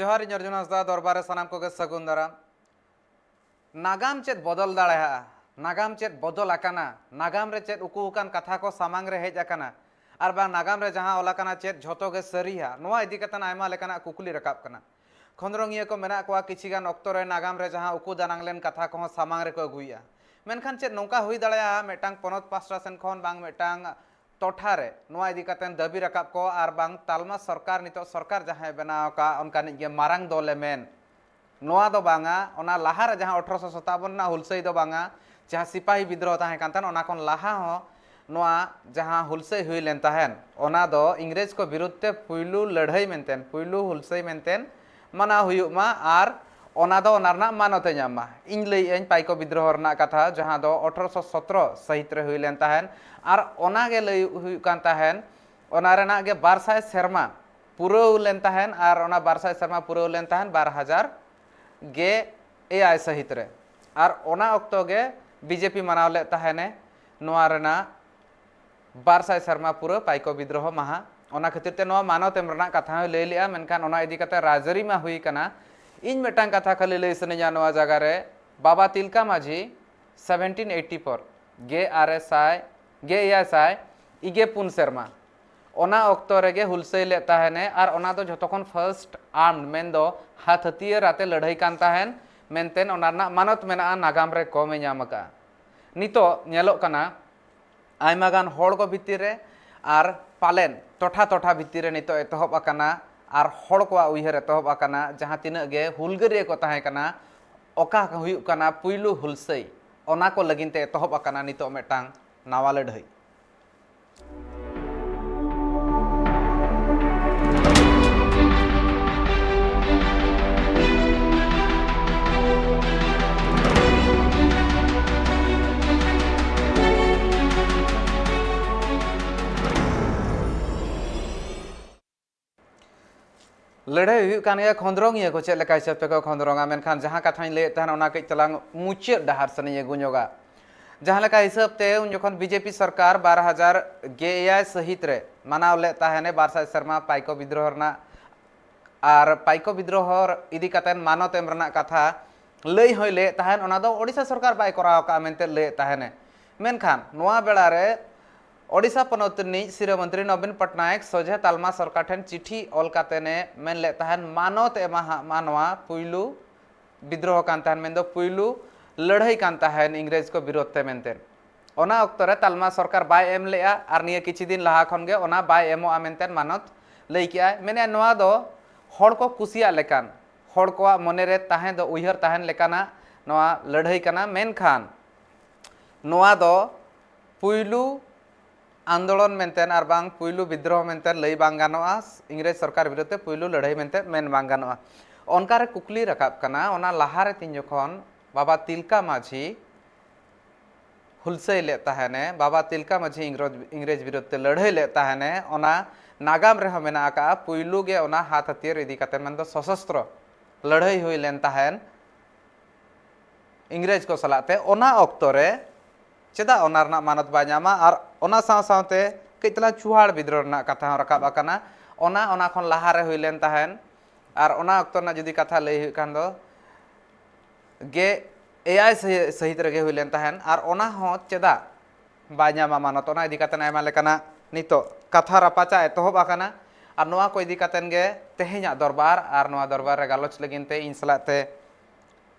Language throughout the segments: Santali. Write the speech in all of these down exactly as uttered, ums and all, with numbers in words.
ᱡᱚᱦᱟᱨ, ᱤᱧ ᱚᱨᱡᱩᱱ ᱦᱟᱸᱥᱫᱟ ᱫᱚᱨᱵᱟᱨ ᱨᱮ ᱥᱟᱱᱟᱢ ᱠᱚᱜᱮ ᱥᱟᱹᱜᱩᱱ ᱫᱟᱨᱟᱢ᱾ ᱱᱟᱜᱟᱢ ᱪᱮᱫ ᱵᱚᱫᱚᱞ ᱫᱟᱲᱮᱭᱟᱜᱼᱟ? ᱱᱟᱜᱟᱢ ᱪᱮᱫ ᱵᱚᱫᱚᱞ ᱟᱠᱟᱱᱟ? ᱱᱟᱜᱟᱢ ᱨᱮ ᱪᱮᱫ ᱩᱠᱩ ᱟᱠᱟᱱ ᱠᱟᱛᱷᱟ ᱠᱚ ᱥᱟᱢᱟᱝ ᱨᱮ ᱦᱮᱡ ᱟᱠᱟᱱᱟ? ᱟᱨ ᱵᱟᱝ ᱱᱟᱜᱟᱢ ᱨᱮ ᱡᱟᱦᱟᱸ ᱚᱞ ᱟᱠᱟᱱᱟ ᱪᱮᱫ ᱡᱷᱚᱛᱚ ᱜᱮ ᱥᱟᱹᱨᱤᱭᱟ? ᱱᱚᱣᱟ ᱤᱫᱤ ᱠᱟᱛᱮ ᱟᱭᱢᱟ ᱞᱮᱠᱟᱱᱟᱜ ᱠᱩᱠᱞᱤ ᱨᱟᱠᱟᱵ ᱠᱟᱱᱟ᱾ ᱠᱷᱚᱸᱫᱽᱨᱚᱝᱤᱭᱟᱹ ᱠᱚ ᱢᱮᱱᱟᱜ ᱠᱚᱣᱟ, ᱠᱤᱪᱷᱤ ᱜᱟᱱ ᱚᱠᱛᱚ ᱨᱮ ᱱᱟᱜᱟᱢ ᱨᱮ ᱡᱟᱦᱟᱸ ᱩᱠᱩ ᱫᱟᱱᱟᱝ ᱞᱮᱱ ᱠᱟᱛᱷᱟ ᱠᱚᱦᱚᱸ ᱥᱟᱢᱟᱝ ᱨᱮᱠᱚ ᱟᱹᱜᱩᱭᱮᱫᱼᱟ᱾ ᱢᱮᱱᱠᱷᱟᱱ ᱪᱮᱫ ᱱᱚᱝᱠᱟ ᱦᱩᱭ ᱫᱟᱲᱮᱭᱟᱜᱼᱟ ᱢᱤᱫᱴᱟᱝ ᱯᱚᱱᱚᱛ ᱯᱟᱥᱴᱟ ᱥᱮᱱ ᱠᱷᱚᱱ ᱵᱟᱝ ᱢᱤᱫᱴᱟᱝ ᱴᱚᱴᱷᱟ ᱨᱮ ᱱᱚᱣᱟ ᱤᱫᱤ ᱠᱟᱛᱮ ᱫᱟᱹᱵᱤ ᱨᱟᱠᱟᱵ ᱠᱚ ᱟᱨ ᱵᱟᱝ ᱛᱟᱞᱢᱟ ᱥᱚᱨᱠᱟᱨ ᱱᱤᱛᱚᱜ ᱥᱚᱨᱠᱟᱨ ᱡᱟᱦᱟᱸᱭ ᱵᱮᱱᱟᱣ ᱟᱠᱟᱫ ᱚᱱᱠᱟᱱᱤᱡ ᱜᱮ ᱢᱟᱨᱟᱝ ᱫᱚᱞᱮ ᱢᱮᱱ, ᱱᱚᱣᱟ ᱫᱚ ᱵᱟᱝᱟ, ᱚᱱᱟ ᱞᱟᱦᱟ ᱨᱮ ᱡᱟᱦᱟᱸ ᱟᱴᱷᱨᱚᱥᱚ ᱥᱟᱛᱟᱵᱚᱱ ᱨᱮᱱᱟᱜ ᱦᱩᱞᱥᱟᱹᱭ ᱫᱚ ᱵᱟᱝᱟ, ᱡᱟᱦᱟᱸ ᱥᱤᱯᱟᱦᱤ ᱵᱤᱫᱽᱨᱳᱦᱚ ᱛᱟᱦᱮᱸ ᱠᱟᱱ ᱛᱟᱦᱮᱸᱱ ᱚᱱᱟ ᱠᱷᱚᱱ ᱞᱟᱦᱟ ᱦᱚᱸ ᱱᱚᱣᱟ ᱡᱟᱦᱟᱸ ᱦᱩᱞᱥᱟᱹᱭ ᱦᱩᱭ ᱞᱮᱱ ᱛᱟᱦᱮᱸᱱ ᱚᱱᱟ ᱫᱚ ᱤᱝᱨᱮᱡᱽ ᱠᱚ ᱵᱤᱨᱩᱫᱷ ᱛᱮ ᱯᱩᱭᱞᱩ ᱞᱟᱹᱲᱦᱟᱹᱭ ᱢᱮᱱᱛᱮ, ᱯᱩᱭᱞᱩ ᱦᱩᱞᱥᱟᱹᱭ ᱢᱮᱱᱛᱮ ᱢᱟᱱᱟᱣ ᱦᱩᱭᱩᱜ ᱢᱟ ᱟᱨ ᱚᱱᱟ ᱫᱚ ᱚᱱᱟ ᱨᱮᱱᱟᱜ ᱢᱟᱱᱚᱛ ᱮ ᱧᱟᱢ ᱢᱟ᱾ ᱤᱧ ᱞᱟᱹᱭᱮᱫ ᱟᱹᱧ ᱯᱟᱭᱠᱚ ᱵᱤᱫᱽᱨᱳᱦᱚ ᱨᱮᱱᱟᱜ ᱠᱟᱛᱷᱟ, ᱡᱟᱦᱟᱸ ᱫᱚ ᱟᱴᱷᱨᱚᱥᱚ ᱥᱚᱛᱨᱚ ᱥᱟᱹᱦᱤᱛ ᱨᱮ ᱦᱩᱭ ᱞᱮᱱ ᱛᱟᱦᱮᱸᱱ ᱟᱨ ᱚᱱᱟ ᱜᱮ ᱞᱟᱹᱭ ᱦᱩᱭᱩᱜ ᱠᱟᱱ ᱛᱟᱦᱮᱸᱱ ᱚᱱᱟ ᱨᱮᱱᱟᱜ ᱜᱮ ᱵᱟᱨ ᱥᱟᱭ ᱥᱮᱨᱢᱟ ᱯᱩᱨᱟᱹᱣ ᱞᱮᱱ ᱛᱟᱦᱮᱸᱱ ᱟᱨ ᱚᱱᱟ ᱵᱟᱨ ᱥᱟᱭ ᱥᱮᱨᱢᱟ ᱯᱩᱨᱟᱹᱣ ᱞᱮᱱ ᱛᱟᱦᱮᱸᱱ ᱵᱟᱨ ᱦᱟᱡᱟᱨ ᱜᱮ ᱮᱭᱟᱭ ᱥᱟᱹᱦᱤᱛ ᱨᱮ᱾ ᱟᱨ ᱚᱱᱟ ᱚᱠᱛᱚ ᱜᱮ ᱵᱤᱡᱮᱯᱤ ᱢᱟᱱᱟᱣ ᱞᱮᱫ ᱛᱟᱦᱮᱸᱱᱮ ᱱᱚᱣᱟ ᱨᱮᱱᱟᱜ ᱵᱟᱨ ᱥᱟᱭ ᱥᱮᱨᱢᱟ ᱯᱩᱨᱟᱹ ᱯᱟᱭᱠᱚ ᱵᱤᱫᱽᱨᱳᱦᱚ ᱢᱟᱦᱟ᱾ ᱚᱱᱟ ᱠᱷᱟᱹᱛᱤᱨ ᱛᱮ ᱱᱚᱣᱟ ᱢᱟᱱᱚᱛ ᱮᱢ ᱨᱮᱱᱟᱜ ᱠᱟᱛᱷᱟ ᱦᱚᱸᱭ ᱞᱟᱹᱭ ᱞᱮᱜᱼᱟ, ᱢᱮᱱᱠᱷᱟᱱ ᱚᱱᱟ ᱤᱫᱤ ᱠᱟᱛᱮ ᱨᱟᱡᱽᱟᱹᱨᱤ ᱢᱟ ᱦᱩᱭ ᱠᱟᱱᱟ᱾ ᱤᱧ ᱢᱤᱫᱴᱟᱝ ᱠᱟᱛᱷᱟ ᱠᱷᱟᱹᱞᱤ ᱞᱟᱹᱭ ᱥᱟᱱᱟᱧᱟ ᱱᱚᱣᱟ ᱡᱟᱭᱜᱟ ᱨᱮ, ᱵᱟᱵᱟ ᱛᱤᱞᱠᱟ ᱢᱟᱹᱡᱷᱤ ᱥᱮᱵᱷᱮᱱᱴᱤᱱ ᱮᱭᱤᱴᱤ ᱯᱷᱳᱨ, ᱜᱮ ᱟᱨᱮ ᱥᱟᱭ, ᱜᱮ ᱮᱭᱟᱭ ᱥᱟᱭ ᱤᱜᱮ ᱯᱩᱱ ᱥᱮᱨᱢᱟ, ᱚᱱᱟ ᱚᱠᱛᱚ ᱨᱮᱜᱮ ᱦᱩᱞᱥᱟᱹᱭ ᱞᱮᱫ ᱛᱟᱦᱮᱱᱮ ᱟᱨ ᱚᱱᱟ ᱫᱚ ᱡᱷᱚᱛᱚ ᱠᱷᱚᱱ ᱯᱷᱟᱨᱥᱴ ᱟᱨᱢᱰ, ᱢᱮᱱᱫᱚ ᱦᱟᱛ ᱦᱟᱹᱛᱭᱟᱹᱨ ᱟᱛᱮ ᱞᱟᱹᱲᱦᱟᱹᱭ ᱠᱟᱱ ᱛᱟᱦᱮᱱ ᱢᱮᱱᱛᱮ ᱚᱱᱟ ᱨᱮᱱᱟᱜ ᱢᱟᱱᱚᱛ ᱢᱮᱱᱟᱜᱼᱟ, ᱱᱟᱜᱟᱢ ᱨᱮ ᱠᱚᱢᱮ ᱧᱟᱢ ᱟᱠᱟᱫᱼᱟ᱾ ᱱᱤᱛᱚᱜ ᱧᱮᱞᱚᱜ ᱠᱟᱱᱟ ᱟᱭᱢᱟ ᱜᱟᱱ ᱦᱚᱲ ᱠᱚ ᱵᱷᱤᱛᱤᱨ ᱨᱮ ᱟᱨ ᱯᱟᱞᱮᱱ ᱴᱚᱴᱷᱟ ᱴᱚᱴᱷᱟ ᱵᱷᱤᱛᱤᱨ ᱨᱮ ᱱᱤᱛᱚᱜ ᱮᱛᱚᱦᱚᱵ ᱟᱠᱟᱱᱟ ᱟᱨ ᱦᱚᱲ ᱠᱚᱣᱟᱜ ᱩᱭᱦᱟᱹᱨ ᱮᱛᱚᱦᱚᱵ ᱟᱠᱟᱱᱟ, ᱡᱟᱦᱟᱸ ᱛᱤᱱᱟᱹᱜ ᱜᱮ ᱦᱩᱞᱜᱟᱹᱨᱤᱭᱟᱹ ᱠᱚ ᱛᱟᱦᱮᱸ ᱠᱟᱱᱟ, ᱚᱠᱟ ᱦᱩᱭᱩᱜ ᱠᱟᱱᱟ ᱯᱩᱭᱞᱩ ᱦᱩᱞᱥᱟᱹᱭ, ᱚᱱᱟ ᱠᱚ ᱞᱟᱹᱜᱤᱫ ᱛᱮ ᱮᱛᱚᱦᱚᱵ ᱟᱠᱟᱱᱟ ᱱᱤᱛᱚᱜ ᱢᱤᱫᱴᱟᱝ ᱱᱟᱣᱟ ᱞᱟᱹᱲᱦᱟᱹᱭ᱾ ᱞᱟᱹᱲᱦᱟᱹᱭ ᱦᱩᱭᱩᱜ ᱠᱟᱱ ᱜᱮᱭᱟ, ᱠᱷᱚᱸᱫᱽᱨᱚᱝᱤᱭᱟᱹ ᱠᱚ ᱪᱮᱫ ᱞᱮᱠᱟ ᱦᱤᱥᱟᱹᱵ ᱛᱮᱠᱚ ᱠᱷᱚᱸᱫᱽᱨᱚᱝᱟ, ᱢᱮᱱᱠᱷᱟᱱ ᱡᱟᱦᱟᱸ ᱠᱟᱛᱷᱟᱧ ᱞᱟᱹᱭᱮᱫ ᱛᱟᱦᱮᱱ ᱚᱱᱟ ᱠᱟᱹᱡ ᱛᱟᱞᱟᱝ ᱢᱩᱪᱟᱹᱫ ᱰᱟᱦᱟᱨ ᱥᱮᱱᱤᱧ ᱟᱹᱜᱩ ᱧᱚᱜᱟ᱾ ᱡᱟᱦᱟᱸ ᱞᱮᱠᱟ ᱦᱤᱥᱟᱹᱵ ᱛᱮ ᱩᱱ ᱡᱚᱠᱷᱚᱱ ᱵᱤᱡᱮᱯᱤ ᱥᱚᱨᱠᱟᱨ ᱵᱟᱨ ᱦᱟᱡᱟᱨ ᱜᱮ ᱮᱭᱟᱭ ᱥᱟᱹᱦᱤᱛ ᱨᱮ ᱢᱟᱱᱟᱣ ᱞᱮᱫ ᱛᱟᱦᱮᱱᱮ ᱵᱟᱨ ᱥᱟᱭ ᱥᱮᱨᱢᱟ ᱯᱟᱭᱠᱚ ᱵᱤᱫᱽᱨᱳᱦᱚ ᱨᱮᱱᱟᱜ ᱟᱨ ᱯᱟᱭᱠᱚ ᱵᱤᱫᱽᱨᱚᱦᱚ ᱤᱫᱤ ᱠᱟᱛᱮ ᱢᱟᱱᱚᱛ ᱮᱢ ᱨᱮᱱᱟᱜ ᱠᱟᱛᱷᱟ ᱞᱟᱹᱭ ᱦᱚᱸᱭ ᱞᱟᱹᱭᱮᱫ ᱛᱟᱦᱮᱱ, ᱚᱱᱟ ᱫᱚ ᱳᱰᱤᱥᱟ ᱥᱚᱨᱠᱟᱨ ᱵᱟᱭ ᱠᱚᱨᱟᱣ ᱟᱠᱟᱫᱼᱟ ᱢᱮᱱᱛᱮ ᱞᱟᱹᱭᱮᱫ ᱛᱟᱦᱮᱱᱮ᱾ ᱢᱮᱱᱠᱷᱟᱱ ᱱᱚᱣᱟ ᱵᱮᱲᱟ ᱨᱮ ᱳᱰᱤᱥᱟ ᱯᱚᱱᱚᱛ ᱨᱤᱱᱤᱡ ᱥᱤᱨᱟᱹ ᱢᱚᱱᱛᱨᱤ ᱱᱚᱵᱤᱱ ᱯᱚᱴᱱᱟᱭᱮᱠ ᱥᱚᱡᱷᱮ ᱛᱟᱞᱢᱟ ᱥᱚᱨᱠᱟᱨ ᱴᱷᱮᱱ ᱪᱤᱴᱷᱤ ᱚᱞ ᱠᱟᱛᱮᱱᱮ ᱢᱮᱱ ᱞᱮᱫ ᱛᱟᱦᱮᱱ, ᱢᱟᱱᱚᱛ ᱮᱢᱟ ᱦᱟᱸᱜ ᱢᱟ ᱱᱚᱣᱟ ᱯᱩᱭᱞᱩ ᱵᱤᱫᱽᱨᱚᱦᱚ ᱠᱟᱱ ᱛᱟᱦᱮᱱ, ᱢᱮᱱᱫᱚ ᱯᱩᱭᱞᱩ ᱞᱟᱹᱲᱦᱟᱹᱭ ᱠᱟᱱ ᱛᱟᱦᱮᱱ ᱤᱝᱨᱮᱡᱽ ᱠᱚ ᱵᱤᱨᱳᱫᱷ ᱛᱮ ᱢᱮᱱᱛᱮ᱾ ᱚᱱᱟ ᱚᱠᱛᱚ ᱨᱮ ᱛᱟᱞᱢᱟ ᱥᱚᱨᱠᱟᱨ ᱵᱟᱭ ᱮᱢ ᱞᱮᱜᱼᱟ ᱟᱨ ᱱᱤᱭᱟᱹ ᱠᱤᱪᱷᱩ ᱫᱤᱱ ᱞᱟᱦᱟ ᱠᱷᱚᱱ ᱜᱮ ᱚᱱᱟ ᱵᱟᱭ ᱮᱢᱚᱜᱼᱟ ᱢᱮᱱᱛᱮ ᱢᱟᱱᱚᱛ ᱞᱟᱹᱭ ᱠᱮᱜᱼᱟᱭ᱾ ᱢᱮᱱᱮᱫ ᱱᱚᱣᱟ ᱫᱚ ᱦᱚᱲ ᱠᱚ ᱠᱩᱥᱤᱭᱟᱜ ᱞᱮᱠᱟᱱ, ᱦᱚᱲ ᱠᱚᱣᱟᱜ ᱢᱚᱱᱮ ᱨᱮ ᱛᱟᱦᱮᱸ ᱫᱚ ᱩᱭᱦᱟᱹᱨ ᱛᱟᱦᱮᱱ ᱞᱮᱠᱟᱱᱟᱜ ᱱᱚᱣᱟ ᱞᱟᱹᱲᱦᱟᱹᱭ ᱠᱟᱱᱟ, ᱢᱮᱱᱠᱷᱟᱱ ᱱᱚᱣᱟ ᱫᱚ ᱯᱩᱭᱞᱩ ᱟᱱᱫᱳᱞᱚᱱ ᱢᱮᱱᱛᱮ ᱟᱨ ᱵᱟᱝ ᱯᱩᱭᱞᱩ ᱵᱤᱫᱽᱨᱚᱦᱚ ᱢᱮᱱᱛᱮ ᱞᱟᱹᱭ ᱵᱟᱝ ᱜᱟᱱᱚᱜᱼᱟ, ᱤᱝᱨᱮᱡᱽ ᱥᱚᱨᱠᱟᱨ ᱵᱤᱨᱩᱫᱷ ᱛᱮ ᱯᱩᱭᱞᱩ ᱞᱟᱹᱲᱦᱟᱹᱭ ᱢᱮᱱᱛᱮ ᱢᱮᱱ ᱵᱟᱝ ᱜᱟᱱᱚᱜᱼᱟ᱾ ᱚᱱᱠᱟ ᱨᱮ ᱠᱩᱠᱞᱤ ᱨᱟᱠᱟᱵ ᱠᱟᱱᱟ, ᱚᱱᱟ ᱞᱟᱦᱟ ᱨᱮ ᱛᱤᱧ ᱡᱚᱠᱷᱚᱱ ᱵᱟᱵᱟ ᱛᱤᱞᱠᱟ ᱢᱟᱹᱡᱷᱤ ᱦᱩᱞᱥᱟᱹᱭ ᱞᱮᱫ ᱛᱟᱦᱮᱱᱮ, ᱵᱟᱵᱟ ᱛᱤᱞᱠᱟ ᱢᱟᱹᱡᱷᱤ ᱤᱝᱨᱚᱡᱽ-, ᱤᱝᱨᱮᱡᱽ ᱵᱤᱨᱩᱫᱷ ᱛᱮ ᱞᱟᱹᱲᱦᱟᱹᱭ ᱞᱮᱫ ᱛᱟᱦᱮᱱᱮ, ᱚᱱᱟ ᱱᱟᱜᱟᱢ ᱨᱮᱦᱚᱸ ᱢᱮᱱᱟᱜ ᱟᱠᱟᱫᱼᱟ, ᱯᱩᱭᱞᱩ ᱜᱮ ᱚᱱᱟ ᱦᱟᱛ ᱦᱟᱹᱛᱭᱟᱹᱨ ᱤᱫᱤ ᱠᱟᱛᱮ, ᱢᱮᱱᱫᱚ ᱥᱚᱥᱚᱥᱛᱨᱚ ᱞᱟᱹᱲᱦᱟᱹᱭ ᱦᱩᱭ ᱞᱮᱱ ᱛᱟᱦᱮᱱ ᱤᱝᱨᱮᱡᱽ ᱠᱚ ᱥᱟᱞᱟᱜ ᱛᱮ᱾ ᱚᱱᱟ ᱚᱠᱛᱚ ᱨᱮ ᱪᱮᱫᱟᱜ ᱚᱱᱟ ᱨᱮᱱᱟᱜ ᱢᱟᱱᱚᱛ ᱵᱟᱭ ᱧᱟᱢᱟ? ᱟᱨ ᱚᱱᱟ ᱥᱟᱶ ᱥᱟᱶᱛᱮ ᱠᱟᱹᱡ ᱛᱟᱞᱟᱝ ᱪᱩᱦᱟᱲ ᱵᱤᱫᱽᱨᱚᱦᱚ ᱨᱮᱱᱟᱜ ᱠᱟᱛᱷᱟ ᱦᱚᱸ ᱨᱟᱠᱟᱵ ᱟᱠᱟᱱᱟ᱾ ᱚᱱᱟ, ᱚᱱᱟ ᱠᱷᱚᱱ ᱞᱟᱦᱟ ᱨᱮ ᱦᱩᱭ ᱞᱮᱱ ᱛᱟᱦᱮᱱ, ᱟᱨ ᱚᱱᱟ ᱚᱠᱛᱚ ᱨᱮᱱᱟᱜ ᱡᱩᱫᱤ ᱠᱟᱛᱷᱟ ᱞᱟᱹᱭ ᱦᱩᱭᱩᱜ ᱠᱷᱟᱱ ᱫᱚ ᱜᱮ ᱮᱭᱟᱭ ᱥᱟᱹᱦᱤ-, ᱥᱟᱹᱦᱤᱛ ᱨᱮᱜᱮ ᱦᱩᱭ ᱞᱮᱱ ᱛᱟᱦᱮᱱ, ᱟᱨ ᱚᱱᱟ ᱦᱚᱸ ᱪᱮᱫᱟᱜ ᱵᱟᱭ ᱧᱟᱢᱟ ᱢᱟᱱᱚᱛ? ᱚᱱᱟ ᱤᱫᱤ ᱠᱟᱛᱮ ᱟᱭᱢᱟ ᱞᱮᱠᱟᱱᱟᱜ ᱱᱤᱛᱚᱜ ᱠᱟᱛᱷᱟ ᱨᱟᱯᱟᱪᱟᱜ ᱮᱛᱚᱦᱚᱵ ᱟᱠᱟᱱᱟ᱾ ᱟᱨ ᱱᱚᱣᱟ ᱠᱚ ᱤᱫᱤ ᱠᱟᱛᱮ ᱜᱮ ᱛᱮᱦᱮᱧᱟᱜ ᱫᱚᱨᱵᱟᱨ, ᱟᱨ ᱱᱚᱣᱟ ᱫᱚᱨᱵᱟᱨ ᱨᱮ ᱜᱟᱞᱚᱪ ᱞᱟᱹᱜᱤᱫ ᱛᱮ ᱤᱧ ᱥᱟᱞᱟᱜ ᱛᱮ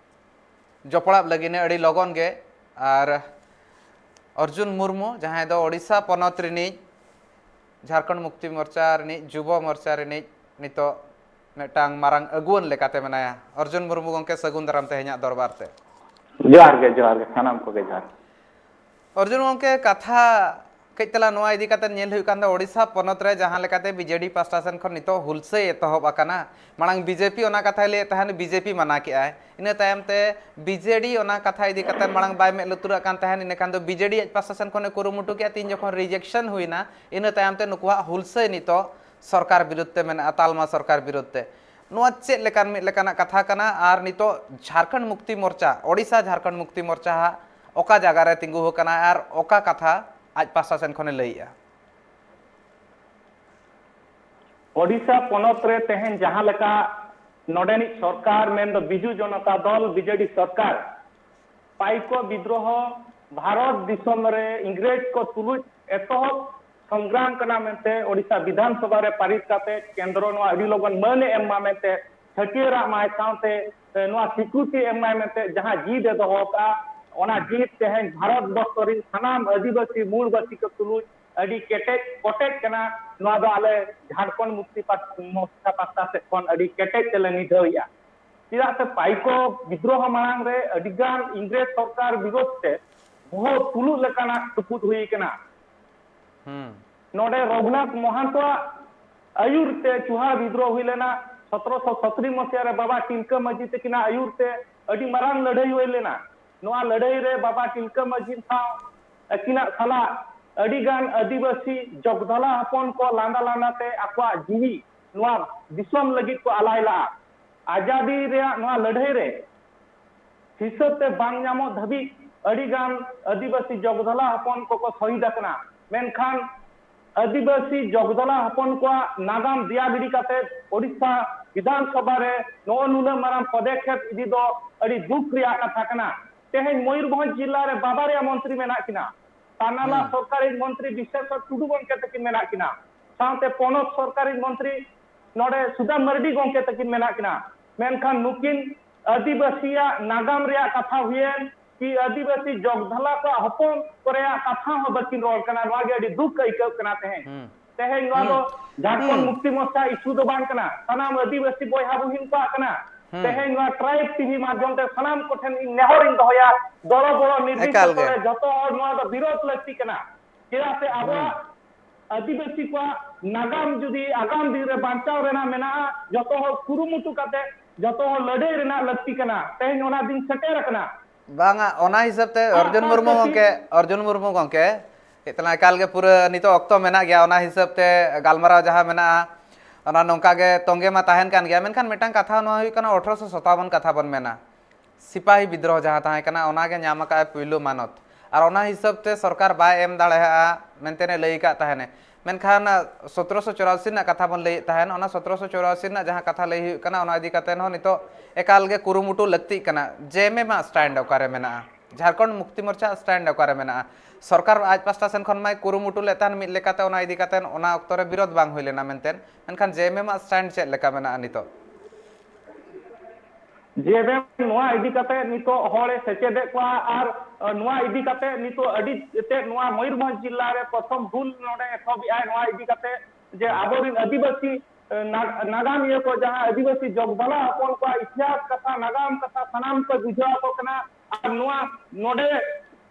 ᱡᱚᱯᱲᱟᱣ ᱞᱟᱹᱜᱤᱫ ᱟᱹᱰᱤ ᱞᱚᱜᱚᱱ ᱜᱮ ᱟᱨ ᱚᱨᱡᱩᱱ ᱢᱩᱨᱢᱩ, ᱡᱟᱦᱟᱸᱭ ᱫᱚ ᱳᱰᱤᱥᱟ ᱯᱚᱱᱚᱛ ᱨᱤᱱᱤᱡ ᱡᱷᱟᱲᱠᱷᱚᱸᱰ ᱢᱩᱠᱛᱤ ᱢᱳᱨᱪᱟ ᱨᱤᱱᱤᱡ ᱡᱩᱵᱚ ᱢᱳᱨᱪᱟ ᱨᱤᱱᱤᱡ ᱱᱤᱛᱚᱜ ᱢᱤᱫᱴᱟᱝ ᱢᱟᱨᱟᱝ ᱟᱹᱜᱩᱣᱟᱹᱱ ᱞᱮᱠᱟᱛᱮ ᱢᱮᱱᱟᱭᱟ᱾ ᱚᱨᱡᱩᱱ ᱢᱩᱨᱢᱩ ᱜᱚᱢᱠᱮ, ᱥᱟᱹᱜᱩᱱ ᱫᱟᱨᱟᱢ ᱛᱮᱦᱮᱧᱟᱜ ᱫᱚᱨᱵᱟᱨ ᱛᱮ᱾ ᱡᱚᱦᱟᱨ ᱜᱮ, ᱡᱚᱦᱟᱨ ᱜᱮ, ᱥᱟᱱᱟᱢ ᱠᱚᱜᱮ ᱡᱚᱦᱟᱨ᱾ ᱚᱨᱡᱩᱱ ᱜᱚᱢᱠᱮ, ᱠᱟᱛᱷᱟ ᱠᱟᱹᱡ ᱛᱟᱞᱟᱝ ᱱᱚᱣᱟ ᱤᱫᱤ ᱠᱟᱛᱮ ᱧᱮᱞ ᱦᱩᱭᱩᱜ ᱠᱟᱱ ᱫᱚ, ᱳᱰᱤᱥᱟ ᱯᱚᱱᱚᱛ ᱨᱮ ᱡᱟᱦᱟᱸ ᱞᱮᱠᱟᱛᱮ ᱵᱤᱡᱮᱰᱤ ᱯᱟᱥᱴᱟ ᱥᱮᱱ ᱠᱷᱚᱱ ᱱᱤᱛᱚᱜ ᱦᱩᱞᱥᱟᱹᱭ ᱮᱛᱚᱦᱚᱵ ᱟᱠᱟᱱᱟ, ᱢᱟᱲᱟᱝ ᱵᱤᱡᱮᱯᱤ ᱚᱱᱟ ᱠᱟᱛᱷᱟᱭ ᱞᱟᱹᱭᱮᱫ ᱛᱟᱦᱮᱱ, ᱵᱤᱡᱮᱯᱤ ᱢᱟᱱᱟ ᱠᱮᱜᱼᱟᱭ᱾ ᱤᱱᱟᱹ ᱛᱟᱭᱚᱢ ᱛᱮ ᱵᱤᱡᱮᱰᱤ ᱚᱱᱟ ᱠᱟᱛᱷᱟ ᱤᱫᱤ ᱠᱟᱛᱮ ᱢᱟᱲᱟᱝ ᱵᱟᱭ ᱢᱮᱫ ᱞᱩᱛᱩᱨᱟᱜ ᱠᱟᱱ ᱛᱟᱦᱮᱱ, ᱤᱱᱟᱹ ᱠᱷᱟᱱ ᱫᱚ ᱵᱤᱡᱮᱰᱤ ᱟᱡ ᱯᱟᱥᱴᱟ ᱥᱮᱱ ᱠᱷᱚᱱᱮ ᱠᱩᱨᱩᱢᱩᱴᱩ ᱠᱮᱜᱼᱟ᱾ ᱛᱤᱦᱤᱧ ᱡᱚᱠᱷᱚᱱ ᱨᱤᱡᱮᱠᱥᱚᱱ ᱦᱩᱭᱱᱟ, ᱤᱱᱟᱹ ᱛᱟᱭᱚᱢ ᱛᱮ ᱱᱩᱠᱩᱣᱟᱜ ᱦᱩᱞᱥᱟᱹᱭ ᱱᱤᱛᱚᱜ ᱥᱚᱨᱠᱟᱨ ᱵᱤᱨᱩᱫᱷ ᱛᱮ ᱢᱮᱱᱟᱜᱼᱟ, ᱛᱟᱞᱢᱟ ᱥᱚᱨᱠᱟᱨ ᱵᱤᱨᱩᱫᱷ ᱛᱮ᱾ ᱱᱚᱣᱟ ᱪᱮᱫ ᱞᱮᱠᱟᱱ ᱢᱤᱫ ᱞᱮᱠᱟᱱᱟᱜ ᱠᱟᱛᱷᱟ ᱠᱟᱱᱟ? ᱟᱨ ᱱᱤᱛᱚᱜ ᱡᱷᱟᱲᱠᱷᱚᱸᱰ ᱢᱩᱠᱛᱤ ᱢᱳᱨᱪᱟ, ᱳᱰᱤᱥᱟ ᱡᱷᱟᱲᱠᱷᱚᱸᱰ ᱢᱩᱠᱛᱤ ᱢᱳᱨᱪᱟ ᱦᱟᱸᱜ ᱚᱠᱟ ᱡᱟᱭᱜᱟ ᱨᱮ ᱛᱤᱸᱜᱩ ᱟᱠᱟᱱᱟ ᱟᱨ ᱚᱠᱟ ᱠᱟᱛᱷᱟ ᱟᱡ ᱯᱟᱥᱴᱟ ᱥᱮᱱ ᱠᱷᱚᱱᱮ ᱞᱟᱹᱭᱮᱜᱼᱟ? ᱳᱰᱤᱥᱟ ᱯᱚᱱᱚᱛ ᱨᱮ ᱛᱮᱦᱮᱧ ᱡᱟᱦᱟᱸ ᱞᱮᱠᱟ ᱱᱚᱰᱮᱱᱤᱡ ᱥᱚᱨᱠᱟᱨ, ᱢᱮᱱᱫᱚ ᱵᱤᱡᱩ ᱡᱚᱱᱚᱛᱟ ᱫᱚᱞ, ᱵᱤᱡᱮᱰᱤ ᱥᱚᱨᱠᱟᱨ, ᱯᱟᱭᱠᱚ ᱵᱤᱫᱽᱨᱳᱦᱚ ᱵᱷᱟᱨᱚᱛ ᱫᱤᱥᱚᱢ ᱨᱮ ᱤᱝᱨᱮᱡᱽ ᱠᱚ ᱛᱩᱞᱩᱡ ᱮᱛᱚᱦᱚᱵ ᱥᱚᱝᱜᱨᱟᱢ ᱠᱟᱱᱟ ᱢᱮᱱᱛᱮ ᱳᱰᱤᱥᱟ ᱵᱤᱫᱷᱟᱱ ᱥᱚᱵᱷᱟ ᱨᱮ ᱯᱟᱹᱨᱤᱥ ᱠᱟᱛᱮ ᱠᱮᱱᱫᱨᱚ ᱱᱚᱣᱟ ᱟᱹᱰᱤ ᱞᱚᱜᱚᱱ ᱢᱟᱹᱱ ᱮ ᱮᱢ ᱢᱟ ᱢᱮᱱᱛᱮ ᱪᱷᱟᱹᱴᱭᱟᱹᱨᱟᱜ ᱢᱟᱭ, ᱥᱟᱶᱛᱮ, ᱮ, ᱱᱚᱣᱟ ᱥᱤᱠᱨᱤᱛᱤ ᱮᱢ ᱢᱟᱭ ᱢᱮᱱᱛᱮ ᱡᱟᱦᱟᱸ ᱡᱤᱫ ᱮ ᱫᱚᱦᱚ ᱠᱟᱜᱼᱟ, ᱚᱱᱟ ᱡᱤᱫ ᱛᱮᱦᱮᱧ ᱵᱷᱟᱨᱚᱛ ᱵᱚᱨᱥᱚ ᱨᱤᱱ ᱥᱟᱱᱟᱢ ᱟᱹᱫᱤᱵᱟᱹᱥᱤ ᱢᱩᱞᱵᱟᱹᱥᱤ ᱠᱚ ᱛᱩᱞᱩᱡ ᱟᱹᱰᱤ ᱠᱮᱴᱮᱡ ᱠᱚᱴᱮᱡ ᱠᱟᱱᱟ᱾ ᱱᱚᱣᱟ ᱫᱚ ᱟᱞᱮ ᱡᱷᱟᱲᱠᱷᱚᱸᱰ ᱢᱩᱠᱛᱤ ᱯᱟᱥ-, ᱢᱳᱨᱪᱟ ᱯᱟᱥᱴᱟ ᱥᱮᱫ ᱠᱷᱚᱱ ᱟᱹᱰᱤ ᱠᱮᱴᱮᱡ ᱛᱮᱞᱮ ᱱᱤᱫᱷᱟᱹᱣᱮᱫᱼᱟ᱾ ᱪᱮᱫᱟᱜ ᱥᱮ ᱯᱟᱭᱠᱚ ᱵᱤᱫᱽᱨᱳᱦᱚ ᱢᱟᱲᱟᱝ ᱨᱮ ᱟᱹᱰᱤᱜᱟᱱ ᱤᱝᱨᱮᱡᱽ ᱥᱚᱨᱠᱟᱨ ᱵᱤᱨᱳᱫᱷ ᱛᱮ ᱵᱚᱦᱚᱜ ᱛᱩᱞᱩᱜ ᱞᱮᱠᱟᱱᱟᱜ ᱛᱩᱯᱩᱫ ᱦᱩᱭ ᱠᱟᱱᱟ᱾ ᱦᱩᱸ᱾ ᱱᱚᱰᱮ ᱨᱚᱜᱷᱩᱱᱟᱛᱷ ᱢᱚᱦᱟᱱᱛᱚᱣᱟᱜ ᱟᱹᱭᱩᱨ ᱛᱮ ᱪᱩᱦᱟ ᱵᱤᱫᱽᱨᱳᱦᱚ ᱦᱩᱭ ᱞᱮᱱᱟ᱾ ᱥᱚᱛᱨᱚᱥᱚ ᱥᱚᱛᱨᱤ ᱢᱚᱥᱤᱦᱟ ᱨᱮ ᱵᱟᱵᱟ ᱛᱤᱞᱠᱟᱹ ᱢᱟᱹᱡᱷᱤ ᱛᱟᱹᱠᱤᱱᱟᱜ ᱟᱹᱭᱩᱨ ᱛᱮ ᱟᱹᱰᱤ ᱢᱟᱨᱟᱝ ᱞᱟᱹᱲᱦᱟᱹᱭ ᱦᱩᱭ ᱞᱮᱱᱟ᱾ ᱱᱚᱣᱟ ᱞᱟᱹᱲᱦᱟᱹᱭ ᱨᱮ ᱵᱟᱵᱟ ᱛᱤᱞᱠᱟᱹ ᱢᱟᱹᱡᱷᱤ ᱥᱟᱶ ᱟᱹᱠᱤᱱᱟᱜ ᱥᱟᱞᱟᱜ ᱟᱹᱰᱤᱜᱟᱱ ᱟᱹᱫᱤᱵᱟᱹᱥᱤ ᱡᱚᱜᱽᱫᱷᱟᱞᱟ ᱦᱚᱯᱚᱱ ᱠᱚ ᱞᱟᱸᱫᱟ ᱞᱟᱸᱫᱟ ᱛᱮ ᱟᱠᱚᱣᱟᱜ ᱡᱤᱣᱤ ᱱᱚᱣᱟ ᱫᱤᱥᱚᱢ ᱞᱟᱹᱜᱤᱫ ᱠᱚ ᱟᱞᱟᱭ ᱞᱟᱜᱼᱟ᱾ ᱟᱡᱟᱫᱤ ᱨᱮᱭᱟᱜ ᱱᱚᱣᱟ ᱞᱟᱹᱲᱦᱟᱹᱭ ᱨᱮ ᱦᱤᱥᱟᱹᱵ ᱛᱮ ᱵᱟᱝ ᱧᱟᱢᱚᱜ ᱫᱷᱟᱹᱵᱤᱡ ᱟᱹᱰᱤᱜᱟᱱ ᱟᱹᱫᱤᱵᱟᱹᱥᱤ ᱡᱚᱜᱽᱫᱷᱟᱞᱟ ᱦᱚᱯᱚᱱ ᱠᱚᱠᱚ ᱥᱚᱦᱤᱫ ᱟᱠᱟᱱᱟ᱾ ᱢᱮᱱᱠᱷᱟᱱ ᱟᱹᱫᱤᱵᱟᱹᱥᱤ ᱡᱚᱜᱽᱫᱷᱟᱞᱟ ᱦᱚᱯᱚᱱ ᱠᱚᱣᱟᱜ ᱱᱟᱜᱟᱢ ᱫᱮᱭᱟ ᱜᱤᱰᱤ ᱠᱟᱛᱮ ᱳᱰᱤᱥᱟ ᱵᱤᱫᱷᱟᱱ ᱥᱚᱵᱷᱟ ᱨᱮ ᱱᱚᱜᱼᱚ ᱱᱩᱱᱟᱹᱜ ᱢᱟᱨᱟᱝ ᱯᱚᱫᱚᱠᱷᱮᱯ ᱤᱫᱤ ᱫᱚ ᱟᱹᱰᱤ ᱫᱩᱠ ᱨᱮᱭᱟᱜ ᱠᱟᱛᱷᱟ ᱠᱟᱱᱟ᱾ ᱛᱮᱦᱮᱧ ᱢᱚᱭᱩᱨᱵᱷᱚᱸᱡᱽ ᱡᱤᱞᱟ ᱨᱮ ᱵᱟᱵᱟᱨᱭᱟ ᱢᱚᱱᱛᱨᱤ ᱢᱮᱱᱟᱜ ᱠᱤᱱᱟ᱾ ᱛᱟᱱᱟᱞᱟ ᱦᱩᱸ᱾ ᱥᱚᱨᱠᱟᱨᱤᱡ ᱢᱚᱱᱛᱨᱤ ᱵᱤᱥᱮᱥᱣᱚᱨ ᱴᱩᱰᱩ ᱜᱚᱢᱠᱮ ᱛᱟᱹᱠᱤᱱ ᱢᱮᱱᱟᱜ ᱠᱤᱱᱟ, ᱥᱟᱶᱛᱮ ᱯᱚᱱᱚᱛ ᱥᱚᱨᱠᱟᱨᱤᱡ ᱢᱚᱱᱛᱨᱤ ᱱᱚᱰᱮ ᱥᱩᱫᱟᱢ ᱢᱟᱨᱰᱤ ᱜᱚᱢᱠᱮ ᱛᱟᱹᱠᱤᱱ ᱢᱮᱱᱟᱜ ᱠᱤᱱᱟ᱾ ᱢᱮᱱᱠᱷᱟᱱ ᱱᱩᱠᱤᱱ ᱟᱹᱫᱤᱵᱟᱹᱥᱤᱭᱟᱜ ᱱᱟᱜᱟᱢ ᱨᱮᱭᱟᱜ ᱠᱟᱛᱷᱟ ᱦᱩᱭᱮᱱ ᱠᱤ ᱟᱹᱫᱤᱵᱟᱹᱥᱤ ᱡᱚᱜᱽᱫᱷᱟᱞᱟ ᱠᱚᱣᱟᱜ ᱦᱚᱯᱚᱱ ᱠᱚ ᱨᱮᱭᱟᱜ ᱠᱟᱛᱷᱟ ᱦᱚᱸ ᱵᱟᱹᱠᱤᱱ ᱨᱚᱲ ᱠᱟᱱᱟ, ᱱᱚᱣᱟ ᱜᱮ ᱟᱹᱰᱤ ᱫᱩᱠ ᱟᱹᱭᱠᱟᱹᱜ ᱠᱟᱱᱟ ᱛᱮᱦᱮᱧ᱾ ᱦᱩᱸ᱾ ᱛᱮᱦᱮᱧ ᱱᱚᱣᱟ ᱦᱩᱸ᱾ ᱫᱚ ᱡᱷᱟᱲᱠᱷᱚᱸᱰ ᱦᱩᱸ᱾ ᱢᱩᱠᱛᱤ ᱢᱳᱨᱪᱟ ᱤᱥᱩ ᱫᱚ ᱵᱟᱝ ᱠᱟᱱᱟ, ᱥᱟᱱᱟᱢ ᱟᱹᱫᱤᱵᱟᱹᱥᱤ ᱵᱚᱭᱦᱟ ᱵᱩᱦᱤᱱ ᱠᱚᱣᱟᱜ ᱠᱟᱱᱟ᱾ ᱦᱩᱸ᱾ ᱛᱮᱦᱮᱧ ᱱᱚᱣᱟ ᱴᱨᱟᱭᱤᱵᱽ ᱴᱤᱵᱷᱤ ᱢᱟᱫᱽᱫᱷᱚᱢ ᱛᱮ ᱥᱟᱱᱟᱢ ᱠᱚᱴᱷᱮᱱ ᱤᱧ ᱱᱮᱦᱚᱨᱤᱧ ᱫᱚᱦᱚᱭᱟ, ᱫᱚᱞᱚ ᱵᱚᱲᱚ ᱱᱤᱨᱵᱤᱥᱮᱥ ᱮᱠᱟᱞ ᱜᱮ᱾ ᱠᱟᱛᱮ ᱡᱷᱚᱛᱚ ᱦᱚᱲ ᱱᱚᱣᱟ ᱫᱚ ᱵᱤᱨᱳᱫᱷ ᱞᱟᱹᱠᱛᱤ ᱠᱟᱱᱟ᱾ ᱪᱮᱫᱟᱜ ᱥᱮ ᱟᱵᱚᱣᱟᱜ ᱦᱩᱸ᱾ ᱟᱹᱫᱤᱵᱟᱹᱥᱤ ᱠᱚᱣᱟᱜ ᱱᱟᱜᱟᱢ ᱡᱩᱫᱤ ᱟᱜᱟᱢ ᱫᱤᱱ ᱨᱮ ᱵᱟᱧᱪᱟᱣ ᱨᱮᱱᱟᱜ ᱢᱮᱱᱟᱜᱼᱟ, ᱡᱚᱛᱚ ᱦᱚᱲ ᱠᱩᱨᱩᱢᱩᱴᱩ ᱠᱟᱛᱮ ᱡᱚᱛᱚ ᱦᱚᱲ ᱞᱟᱹᱲᱦᱟᱹᱭ ᱨᱮᱱᱟᱜ ᱞᱟᱹᱠᱛᱤ ᱠᱟᱱᱟ᱾ ᱛᱮᱦᱮᱧ ᱚᱱᱟ ᱫᱤᱱ ᱥᱮᱴᱮᱨ ᱟᱠᱟᱱᱟ᱾ ᱵᱟᱝᱟ, ᱚᱱᱟ ᱦᱤᱥᱟᱹᱵ ᱛᱮ ᱟᱜ ᱚᱨᱡᱩᱱ ᱥᱟᱨ ᱢᱩᱨᱢᱩ ᱠᱟᱹᱯᱤ ᱜᱚᱢᱠᱮ, ᱚᱨᱡᱩᱱ ᱢᱩᱨᱢᱩ ᱜᱚᱢᱠᱮ, ᱪᱮᱫ ᱛᱟᱞᱟᱝ ᱮᱠᱟᱞ ᱜᱮ ᱯᱩᱨᱟᱹ ᱱᱤᱛᱚᱜ ᱚᱠᱛᱚ ᱢᱮᱱᱟᱜ ᱜᱮᱭᱟ, ᱚᱱᱟ ᱦᱤᱥᱟᱹᱵ ᱛᱮ ᱜᱟᱞᱢᱟᱨᱟᱣ ᱡᱟᱦᱟᱸ ᱢᱮᱱᱟᱜᱼᱟ, ᱚᱱᱟ ᱱᱚᱝᱠᱟ ᱜᱮ ᱛᱚᱸᱜᱮ ᱢᱟ ᱛᱟᱦᱮᱱ ᱠᱟᱱ ᱜᱮᱭᱟ᱾ ᱢᱮᱱᱠᱷᱟᱱ ᱢᱤᱫᱴᱟᱝ ᱠᱟᱛᱷᱟ ᱱᱚᱣᱟ ᱦᱩᱭᱩᱜ ᱠᱟᱱᱟ, ᱟᱴᱷᱨᱚᱥᱚ ᱥᱟᱛᱟᱵᱚᱱ ᱠᱟᱛᱷᱟ ᱵᱚᱱ ᱢᱮᱱᱟ, ᱥᱤᱯᱟᱦᱤ ᱵᱤᱫᱽᱨᱳᱦᱚ ᱡᱟᱦᱟᱸ ᱛᱟᱦᱮᱸ ᱠᱟᱱᱟ, ᱚᱱᱟ ᱜᱮ ᱧᱟᱢ ᱟᱠᱟᱫᱼᱟᱭ ᱯᱩᱭᱞᱩ ᱢᱟᱱᱚᱛ᱾ ᱟᱨ ᱚᱱᱟ ᱦᱤᱥᱟᱹᱵ ᱛᱮ ᱥᱚᱨᱠᱟᱨ ᱵᱟᱭ ᱮᱢ ᱫᱟᱲᱮᱭᱟᱜᱼᱟ ᱢᱮᱱᱛᱮ ᱮ ᱞᱟᱹᱭ ᱟᱠᱟᱫ ᱛᱟᱦᱮᱱᱮ᱾ ᱢᱮᱱᱠᱷᱟᱱ ᱥᱚᱛᱨᱚᱥᱚ ᱪᱚᱨᱟᱥᱤ ᱨᱮᱱᱟᱜ ᱠᱟᱛᱷᱟ ᱵᱚᱱ ᱞᱟᱹᱭᱮᱫ ᱛᱟᱦᱮᱱ, ᱚᱱᱟ ᱥᱚᱛᱨᱚᱥᱚ ᱪᱚᱨᱟᱥᱤ ᱨᱮᱱᱟᱜ ᱡᱟᱦᱟᱸ ᱠᱟᱛᱷᱟ ᱞᱟᱹᱭ ᱦᱩᱭᱩᱜ ᱠᱟᱱᱟ, ᱚᱱᱟ ᱤᱫᱤ ᱠᱟᱛᱮ ᱦᱚᱸ ᱱᱤᱛᱚᱜ ᱮᱠᱟᱞ ᱜᱮ ᱠᱩᱨᱩᱢᱩᱴᱩ ᱞᱟᱹᱠᱛᱤᱜ ᱠᱟᱱᱟ᱾ ᱡᱮ ᱮᱢ ᱮᱢ ᱟᱜ stand ᱚᱠᱟᱨᱮ ᱢᱮᱱᱟᱜᱼᱟ? ᱡᱷᱟᱲᱠᱷᱚᱸᱰ ᱢᱩᱠᱛᱤ ᱢᱳᱨᱪᱟ ᱟᱜ stand ᱚᱠᱟᱨᱮ ᱢᱮᱱᱟᱜᱼᱟ? ᱥᱚᱨᱠᱟᱨ ᱟᱡ ᱯᱟᱥᱴᱟ ᱥᱮᱱ ᱠᱷᱚᱱ ᱢᱟᱭ ᱠᱩᱨᱩᱢᱩᱴᱩ ᱞᱮᱫ ᱛᱟᱦᱮᱱ ᱢᱤᱫ ᱞᱮᱠᱟᱛᱮ, ᱚᱱᱟ ᱤᱫᱤ ᱠᱟᱛᱮ ᱚᱱᱟ ᱚᱠᱛᱚ ᱨᱮ ᱵᱤᱨᱳᱫᱷ ᱵᱟᱝ ᱦᱩᱭ ᱞᱮᱱᱟ ᱢᱮᱱᱛᱮ, ᱢᱮᱱᱠᱷᱟᱱ ᱡᱮ ᱮᱢ ᱮᱢ ᱟᱜ stand ᱪᱮᱫ ᱞᱮᱠᱟ ᱢᱮᱱᱟᱜᱼᱟ ᱱᱤᱛᱚᱜ? ᱡᱮ ᱮᱢ ᱮᱢ ᱱᱚᱣᱟ ᱤᱫᱤ ᱠᱟᱛᱮ ᱱᱤᱛᱚᱜ ᱦᱚᱲᱮ ᱥᱮᱪᱮᱫᱮᱫ ᱠᱚᱣᱟ ᱟᱨ ᱱᱚᱣᱟ ᱤᱫᱤ ᱠᱟᱛᱮ ᱱᱤᱛᱚᱜ ᱟᱹᱰᱤ ᱛᱮᱫ ᱱᱚᱣᱟ ᱢᱚᱭᱩᱨᱵᱷᱚᱸᱡᱽ ᱡᱤᱞᱟ ᱨᱮ ᱯᱨᱚᱛᱷᱚᱢ ᱦᱩᱞ ᱱᱚᱰᱮ ᱮᱛᱚᱦᱚᱵᱮᱜᱼᱟᱭ᱾ ᱱᱚᱣᱟ ᱤᱫᱤ ᱠᱟᱛᱮ ᱡᱮ ᱟᱵᱚᱨᱮᱱ ᱟᱹᱫᱤᱵᱟᱹᱥᱤ ᱱᱟ-, ᱱᱟᱜᱟᱢᱤᱭᱟᱹ ᱠᱚ ᱡᱟᱦᱟᱸ ᱟᱹᱫᱤᱵᱟᱹᱥᱤ ᱡᱚᱜᱽ ᱵᱷᱟᱞᱟ ᱦᱚᱯᱚᱱ ᱠᱚᱣᱟᱜ ᱤᱛᱤᱦᱟᱥ ᱠᱟᱛᱷᱟ, ᱱᱟᱜᱟᱢ ᱠᱟᱛᱷᱟ ᱥᱟᱱᱟᱢ ᱠᱚ ᱵᱩᱡᱷᱟᱹᱣ ᱟᱠᱚ ᱠᱟᱱᱟ᱾ ᱟᱨ ᱱᱚᱣᱟ ᱱᱚᱰᱮ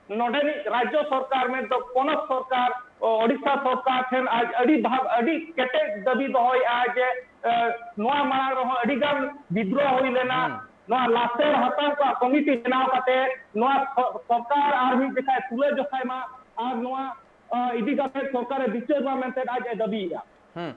ᱱᱚᱰᱮᱱᱤᱡ ᱨᱟᱡᱽᱡᱚ ᱥᱚᱨᱠᱟᱨ ᱢᱮᱱᱫᱚ ᱯᱚᱱᱚᱛ ᱥᱚᱨᱠᱟᱨ, ᱳᱰᱤᱥᱟ ᱥᱚᱨᱠᱟᱨ ᱴᱷᱮᱱ ᱟᱡ ᱟᱹᱰᱤ ᱵᱷᱟᱵ-, ᱟᱹᱰᱤ ᱠᱮᱴᱮᱡ ᱫᱟᱹᱵᱤ ᱫᱚᱦᱚᱭᱮᱫᱼᱟ ᱡᱮ, ᱮ, ᱱᱚᱣᱟ ᱢᱟᱲᱟᱝ ᱨᱮᱦᱚᱸ ᱟᱹᱰᱤ ᱜᱟᱱ ᱵᱤᱫᱽᱨᱳᱦ ᱦᱩᱭ ᱞᱮᱱᱟ᱾ ᱦᱩᱸ᱾ ᱱᱚᱣᱟ ᱞᱟᱥᱮᱨ ᱦᱟᱛᱟᱝ ᱠᱚᱣᱟᱜ ᱠᱚᱢᱤᱴᱤ ᱵᱮᱱᱟᱣ ᱠᱟᱛᱮ ᱱᱚᱣᱟ ᱥᱚ-, ᱥᱚᱨᱠᱟᱨ ᱟᱨ ᱢᱤᱫ ᱡᱚᱠᱷᱟᱡ ᱛᱩᱞᱟᱹ ᱡᱚᱠᱷᱟᱭ ᱢᱟ ᱟᱨ ᱱᱚᱣᱟ, ᱮ, ᱤᱫᱤ ᱠᱟᱛᱮ ᱥᱚᱨᱠᱟᱨᱮ ᱵᱤᱪᱟᱹᱨ ᱢᱟ ᱢᱮᱱᱛᱮ ᱟᱡ ᱮ ᱫᱟᱹᱵᱤᱭᱮᱫᱼᱟ᱾ ᱦᱩᱸ᱾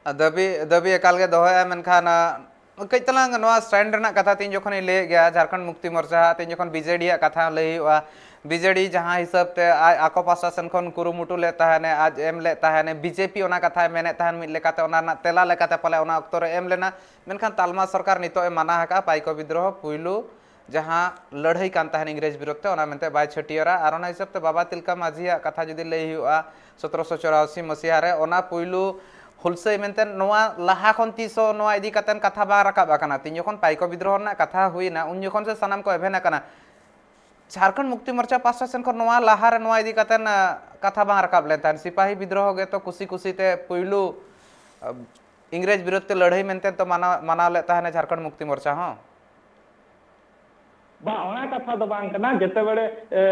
ᱟᱨ ᱫᱟᱹᱵᱤ, ᱫᱟᱹᱵᱤ ᱮᱠᱟᱞ ᱜᱮ ᱫᱚᱦᱚᱭᱟ, ᱢᱮᱱᱠᱷᱟᱱ, ᱟ, ᱠᱟᱹᱡ ᱛᱟᱞᱟᱝ ᱱᱚᱣᱟ stand ᱨᱮᱱᱟᱜ ᱠᱟᱛᱷᱟ ᱛᱮᱦᱮᱧ ᱡᱚᱠᱷᱚᱱᱤᱧ ᱞᱟᱹᱭᱮᱫ ᱜᱮᱭᱟ, ᱡᱷᱟᱲᱠᱷᱚᱸᱰ ᱢᱩᱠᱛᱤ ᱢᱳᱨᱪᱟ, ᱛᱮᱦᱮᱧ ᱡᱚᱠᱷᱚᱱ ᱵᱤ ᱡᱮ ᱰᱤ ᱟᱜ ᱠᱟᱛᱷᱟ ᱞᱟᱹᱭ ᱦᱩᱭᱩᱜᱼᱟ, ᱵᱤ ᱡᱮ ᱰᱤ ᱡᱟᱦᱟᱸ ᱦᱤᱥᱟᱹᱵ ᱛᱮ ᱟᱡ ᱟᱠᱚ ᱯᱟᱥᱴᱟ ᱥᱮᱱ ᱠᱷᱚᱱ ᱠᱩᱨᱩᱢᱩᱴᱩ ᱞᱮᱫ ᱛᱟᱦᱮᱱᱮ, ᱟᱡ ᱮᱢ ᱞᱮᱫ ᱛᱟᱦᱮᱱᱮ, ᱵᱤ ᱡᱮ ᱯᱤ ᱚᱱᱟ ᱠᱟᱛᱷᱟᱭ ᱢᱮᱱᱮᱫ ᱛᱟᱦᱮᱱ ᱢᱤᱫ ᱞᱮᱠᱟᱛᱮ, ᱚᱱᱟ ᱨᱮᱱᱟᱜ ᱛᱮᱞᱟ ᱞᱮᱠᱟᱛᱮ ᱯᱟᱞᱮ ᱚᱱᱟ ᱚᱠᱛᱚ ᱨᱮ ᱮᱢ ᱞᱮᱱᱟ, ᱢᱮᱱᱠᱷᱟᱱ ᱛᱟᱞᱢᱟ ᱥᱚᱨᱠᱟᱨ ᱱᱤᱛᱚᱜ ᱮ ᱢᱟᱱᱟ ᱟᱠᱟᱫᱼᱟ ᱯᱟᱭᱠᱚ ᱵᱤᱫᱽᱨᱳᱦᱚ ᱯᱩᱭᱞᱩ ᱡᱟᱦᱟᱸ ᱞᱟᱹᱲᱦᱟᱹᱭ ᱠᱟᱱ ᱛᱟᱦᱮᱱ ᱤᱝᱨᱮᱡᱽ ᱵᱤᱨᱳᱫᱷ ᱛᱮ, ᱚᱱᱟ ᱢᱮᱱᱛᱮ ᱵᱟᱭ ᱪᱷᱟᱹᱴᱭᱟᱹᱨᱟ᱾ ᱟᱨ ᱚᱱᱟ ᱦᱤᱥᱟᱹᱵ ᱛᱮ ᱵᱟᱵᱟ ᱛᱤᱞᱠᱟᱹ ᱢᱟᱹᱡᱷᱤᱭᱟᱜ ᱠᱟᱛᱷᱟ ᱡᱩᱫᱤ ᱞᱟᱹᱭ ᱦᱩᱭᱩᱜᱼᱟ, ᱥᱚᱛᱨᱚᱥᱚ ᱪᱚᱨᱟᱥᱤ ᱢᱟᱹᱥᱤᱦᱟ ᱨᱮ ᱚᱱᱟ ᱯᱩᱭᱞᱩ ᱦᱩᱞᱥᱟᱹᱭ ᱢᱮᱱᱛᱮ, ᱱᱚᱣᱟ ᱞᱟᱦᱟ ᱠᱷᱚᱱ ᱛᱤᱥ ᱦᱚᱸ ᱱᱚᱣᱟ ᱤᱫᱤ ᱠᱟᱛᱮ ᱠᱟᱛᱷᱟ ᱵᱟᱝ ᱨᱟᱠᱟᱵ ᱟᱠᱟᱱᱟ᱾ ᱛᱤᱧ ᱡᱚᱠᱷᱚᱱ ᱯᱟᱭᱠᱚ ᱵᱤᱫᱽᱨᱳᱦᱚ ᱨᱮᱱᱟᱜ ᱠᱟᱛᱷᱟ ᱦᱩᱭᱱᱟ, ᱩᱱ ᱡᱚᱠᱷᱚᱱ ᱥᱮ ᱥᱟᱱᱟᱢ ᱠᱚ ᱮᱵᱷᱮᱱ ᱟᱠᱟᱱᱟ᱾ ᱡᱷᱟᱲᱠᱷᱚᱸᱰ ᱢᱩᱠᱛᱤ ᱢᱳᱨᱪᱟ ᱯᱟᱥᱴᱟ ᱥᱮᱱ ᱠᱷᱚᱱ ᱱᱚᱣᱟ ᱞᱟᱦᱟ ᱨᱮ ᱱᱚᱣᱟ ᱤᱫᱤ ᱠᱟᱛᱮ, ᱟ, ᱠᱟᱛᱷᱟ ᱵᱟᱝ ᱨᱟᱠᱟᱵ ᱞᱮᱱ ᱛᱟᱦᱮᱸᱫ᱾ ᱥᱤᱯᱟᱦᱤ ᱵᱤᱫᱽᱨᱳᱦᱚ ᱜᱮᱛᱚ ᱠᱩᱥᱤ ᱠᱩᱥᱤ ᱛᱮ ᱯᱩᱭᱞᱩ, ᱟ, ᱤᱝᱨᱮᱡᱽ ᱵᱤᱨᱳᱫᱷ ᱛᱮ ᱞᱟᱹᱲᱦᱟᱹᱭ ᱢᱮᱱᱛᱮ ᱛᱚ ᱢᱟᱱᱟᱣ, ᱢᱟᱱᱟᱣ ᱞᱮᱫ ᱛᱟᱦᱮᱱᱟ ᱡᱷᱟᱲᱠᱷᱚᱸᱰ ᱢᱩᱠᱛᱤ ᱢᱳᱨᱪᱟ ᱦᱚᱸ᱾ ᱵᱟᱝ, ᱚᱱᱟ ᱠᱟᱛᱷᱟ ᱫᱚ ᱵᱟᱝ ᱠᱟᱱᱟ᱾ ᱡᱮᱛᱮᱵᱮᱲᱮ, ᱮ,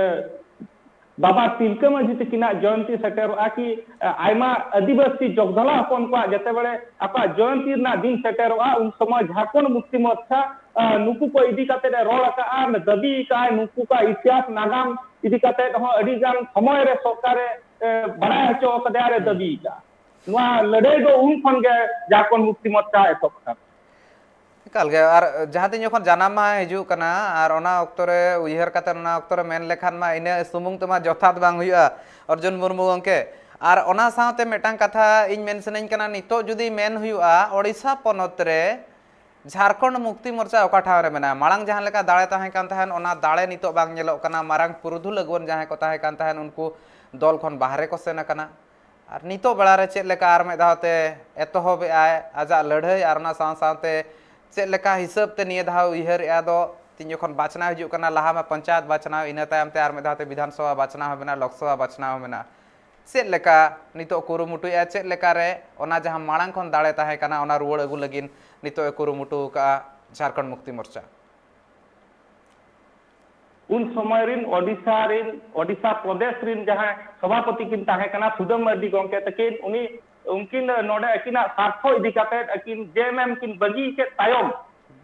ᱵᱟᱵᱟ ᱛᱤᱞᱠᱟᱹ ᱢᱟᱹᱡᱷᱤ ᱛᱤᱠᱤᱱᱟᱜ ᱡᱚᱭᱚᱱᱛᱤ ᱥᱮᱴᱮᱨᱚᱜᱼᱟ ᱠᱤ, ᱮ, ᱟᱭᱢᱟ ᱟᱹᱫᱤᱵᱟᱹᱥᱤ ᱡᱚᱜᱽᱫᱷᱟᱞᱟ ᱦᱚᱯᱚᱱ ᱠᱚᱣᱟᱜ ᱡᱮᱛᱮᱵᱮᱲᱮ ᱟᱠᱚᱣᱟᱜ ᱡᱚᱭᱚᱱᱛᱤ ᱨᱮᱱᱟᱜ ᱫᱤᱱ ᱥᱮᱴᱮᱨᱚᱜᱼᱟ, ᱩᱱ ᱥᱚᱢᱚᱭ ᱡᱷᱟᱲᱠᱷᱚᱸᱰ ᱢᱩᱠᱛᱤ ᱢᱳᱨᱪᱟ, ᱮ, ᱱᱩᱠᱩ ᱠᱚ ᱤᱫᱤ ᱠᱟᱛᱮ ᱮ ᱨᱚᱲ ᱟᱠᱟᱫᱼᱟ, ᱫᱟᱹᱵᱤ ᱟᱠᱟᱫᱼᱟᱭ, ᱱᱩᱠᱩ ᱠᱚᱣᱟᱜ ᱤᱛᱤᱦᱟᱥ ᱱᱟᱜᱟᱢ ᱤᱫᱤ ᱠᱟᱛᱮ ᱦᱚᱸ ᱟᱹᱰᱤ ᱜᱟᱱ ᱥᱚᱢᱚᱭ ᱨᱮ ᱥᱚᱨᱠᱟᱨᱮ, ᱮ, ᱵᱟᱲᱟᱭ ᱦᱚᱪᱚ ᱠᱟᱫᱮᱭᱟ ᱟᱨ ᱮ ᱫᱟᱹᱵᱤ ᱟᱠᱟᱫᱼᱟ᱾ ᱱᱚᱣᱟ ᱞᱟᱹᱲᱦᱟᱹᱭ ᱫᱚ ᱩᱱ ᱠᱷᱚᱱ ᱜᱮ ᱡᱷᱟᱲᱠᱷᱚᱸᱰ ᱢᱩᱠᱛᱤ ᱢᱳᱨᱪᱟ ᱮᱛᱚᱦᱚᱵ ᱟᱠᱟᱱᱟ᱾ ᱮᱠᱟᱞ ᱜᱮ᱾ ᱟᱨ ᱡᱟᱦᱟᱸ ᱛᱤᱱ ᱡᱚᱠᱷᱚᱱ ᱡᱟᱱᱟᱢ ᱢᱟᱦᱟ ᱦᱤᱡᱩᱜ ᱠᱟᱱᱟ, ᱟᱨ ᱚᱱᱟ ᱚᱠᱛᱚ ᱨᱮ ᱩᱭᱦᱟᱹᱨ ᱠᱟᱛᱮ, ᱚᱱᱟ ᱚᱠᱛᱚ ᱨᱮ ᱢᱮᱱ ᱞᱮᱠᱷᱟᱱ ᱢᱟ ᱤᱱᱟᱹ ᱥᱩᱢᱩᱝ ᱛᱮᱢᱟ ᱡᱚᱛᱷᱟᱛ ᱵᱟᱝ ᱦᱩᱭᱩᱜᱼᱟ, ᱚᱨᱡᱩᱱ ᱢᱩᱨᱢᱩ ᱜᱚᱢᱠᱮ᱾ ᱟᱨ ᱚᱱᱟ ᱥᱟᱶᱛᱮ ᱢᱤᱫᱴᱟᱝ ᱠᱟᱛᱷᱟ ᱤᱧ ᱢᱮᱱ ᱥᱟᱱᱟᱧ ᱠᱟᱱᱟ, ᱱᱤᱛᱚᱜ ᱡᱩᱫᱤ ᱢᱮᱱ ᱦᱩᱭᱩᱜᱼᱟ, ᱳᱰᱤᱥᱟ ᱯᱚᱱᱚᱛ ᱨᱮ ᱡᱷᱟᱲᱠᱷᱚᱸᱰ ᱢᱩᱠᱛᱤ ᱢᱳᱨᱪᱟ ᱚᱠᱟ ᱴᱷᱟᱶ ᱨᱮ ᱢᱮᱱᱟᱜᱼᱟ? ᱢᱟᱲᱟᱝ ᱡᱟᱦᱟᱸ ᱞᱮᱠᱟ ᱫᱟᱲᱮ ᱛᱟᱦᱮᱸ ᱠᱟᱱ ᱛᱟᱦᱮᱸᱱ, ᱚᱱᱟ ᱫᱟᱲᱮ ᱱᱤᱛᱚᱜ ᱵᱟᱝ ᱧᱮᱞᱚᱜ ᱠᱟᱱᱟ᱾ ᱢᱟᱨᱟᱝ ᱯᱩᱨᱩᱫᱷᱩᱞ ᱟᱹᱜᱩᱣᱟᱹᱱ ᱡᱟᱦᱟᱸᱭ ᱠᱚ ᱛᱟᱦᱮᱸ ᱠᱟᱱ ᱛᱟᱦᱮᱸᱱ, ᱩᱱᱠᱩ ᱫᱚᱞ ᱠᱷᱚᱱ ᱵᱟᱦᱨᱮ ᱠᱚ ᱥᱮᱱ ᱟᱠᱟᱱᱟ᱾ ᱟᱨ ᱱᱤᱛᱚᱜ ᱵᱮᱲᱟ ᱨᱮ ᱪᱮᱫ ᱞᱮᱠᱟ ᱟᱨ ᱢᱤᱫ ᱫᱷᱟᱣ ᱛᱮ ᱮᱛᱚᱦᱚᱵ ᱮᱫᱟᱭ ᱟᱡᱟᱜ ᱞᱟᱹᱲᱦᱟᱹᱭ, ᱟᱨ ᱚᱱᱟ ᱥᱟᱶ ᱥᱟᱶᱛᱮ ᱪᱮᱫ ᱞᱮᱠᱟ ᱦᱤᱥᱟᱹᱵ ᱛᱮ ᱱᱤᱭᱟᱹ ᱫᱷᱟᱣ ᱩᱭᱦᱟᱹᱨᱮᱜᱼᱟ ᱫᱚ, ᱛᱤᱧ ᱡᱚᱠᱷᱚᱱ ᱵᱟᱪᱷᱱᱟᱣ ᱦᱤᱡᱩᱜ ᱠᱟᱱᱟ, ᱞᱟᱦᱟ ᱢᱟ ᱯᱚᱧᱪᱟᱭᱮᱛ ᱵᱟᱪᱷᱱᱟᱣ, ᱤᱱᱟᱹ ᱛᱟᱭᱚᱢ ᱛᱮ ᱟᱨ ᱢᱤᱫ ᱫᱷᱟᱣ ᱛᱮ ᱵᱤᱫᱷᱟᱱ ᱥᱚᱵᱷᱟ ᱵᱟᱪᱷᱱᱟᱣ ᱦᱚᱸ ᱢᱮᱱᱟᱜᱼᱟ, ᱞᱳᱠ ᱥᱚᱵᱷᱟ ᱵᱟᱪᱷᱱᱟᱣ ᱦᱚᱸ ᱢᱮᱱᱟᱜᱼᱟ᱾ ᱪᱮᱫ ᱞᱮᱠᱟ ᱱᱤᱛᱚᱜ ᱠᱩᱨᱩᱢᱩᱴᱩᱭᱮᱫᱼᱟ, ᱪᱮᱫ ᱞᱮᱠᱟᱨᱮ ᱚᱱᱟ ᱡᱟᱦᱟᱸ ᱢᱟᱲᱟᱝ ᱠᱷᱚᱱ ᱫᱟᱲᱮ ᱛᱟᱦᱮᱸ ᱠᱟᱱᱟ, ᱚᱱᱟ ᱨᱩᱣᱟᱹᱲ ᱟᱹᱜᱩ ᱞᱟᱹᱜᱤᱫ ᱱᱤᱛᱚᱜ ᱮ ᱠᱩᱨᱩᱢᱩᱴᱩ ᱟᱠᱟᱫᱼᱟ ᱡᱷᱟᱲᱠᱷᱚᱸᱰ ᱢᱩᱠᱛᱤ ᱢᱳᱨᱪᱟ? ᱩᱱ ᱥᱚᱢᱚᱭ ᱨᱤᱱ ᱳᱰᱤᱥᱟ ᱨᱤᱱ, ᱳᱰᱤᱥᱟ ᱯᱨᱚᱫᱮᱥ ᱨᱤᱱ ᱡᱟᱦᱟᱸᱭ ᱥᱚᱵᱷᱟᱯᱚᱛᱤ ᱠᱤᱱ ᱛᱟᱦᱮᱸ ᱠᱟᱱᱟ, ᱥᱩᱫᱟᱹᱢ ᱢᱟᱨᱰᱤ ᱜᱚᱢᱠᱮ ᱛᱟᱹᱠᱤᱱ, ᱩᱱᱤ, ᱩᱱᱠᱤᱱ ᱱᱚᱰᱮ ᱟᱹᱠᱤᱱᱟᱜ ᱥᱟᱨᱛᱷᱚ ᱤᱫᱤ ᱠᱟᱛᱮ ᱟᱹᱠᱤᱱ ᱡᱮᱮᱢᱮᱢ ᱠᱤᱱ ᱵᱟᱹᱜᱤ ᱠᱮᱫ ᱛᱟᱭᱚᱢ,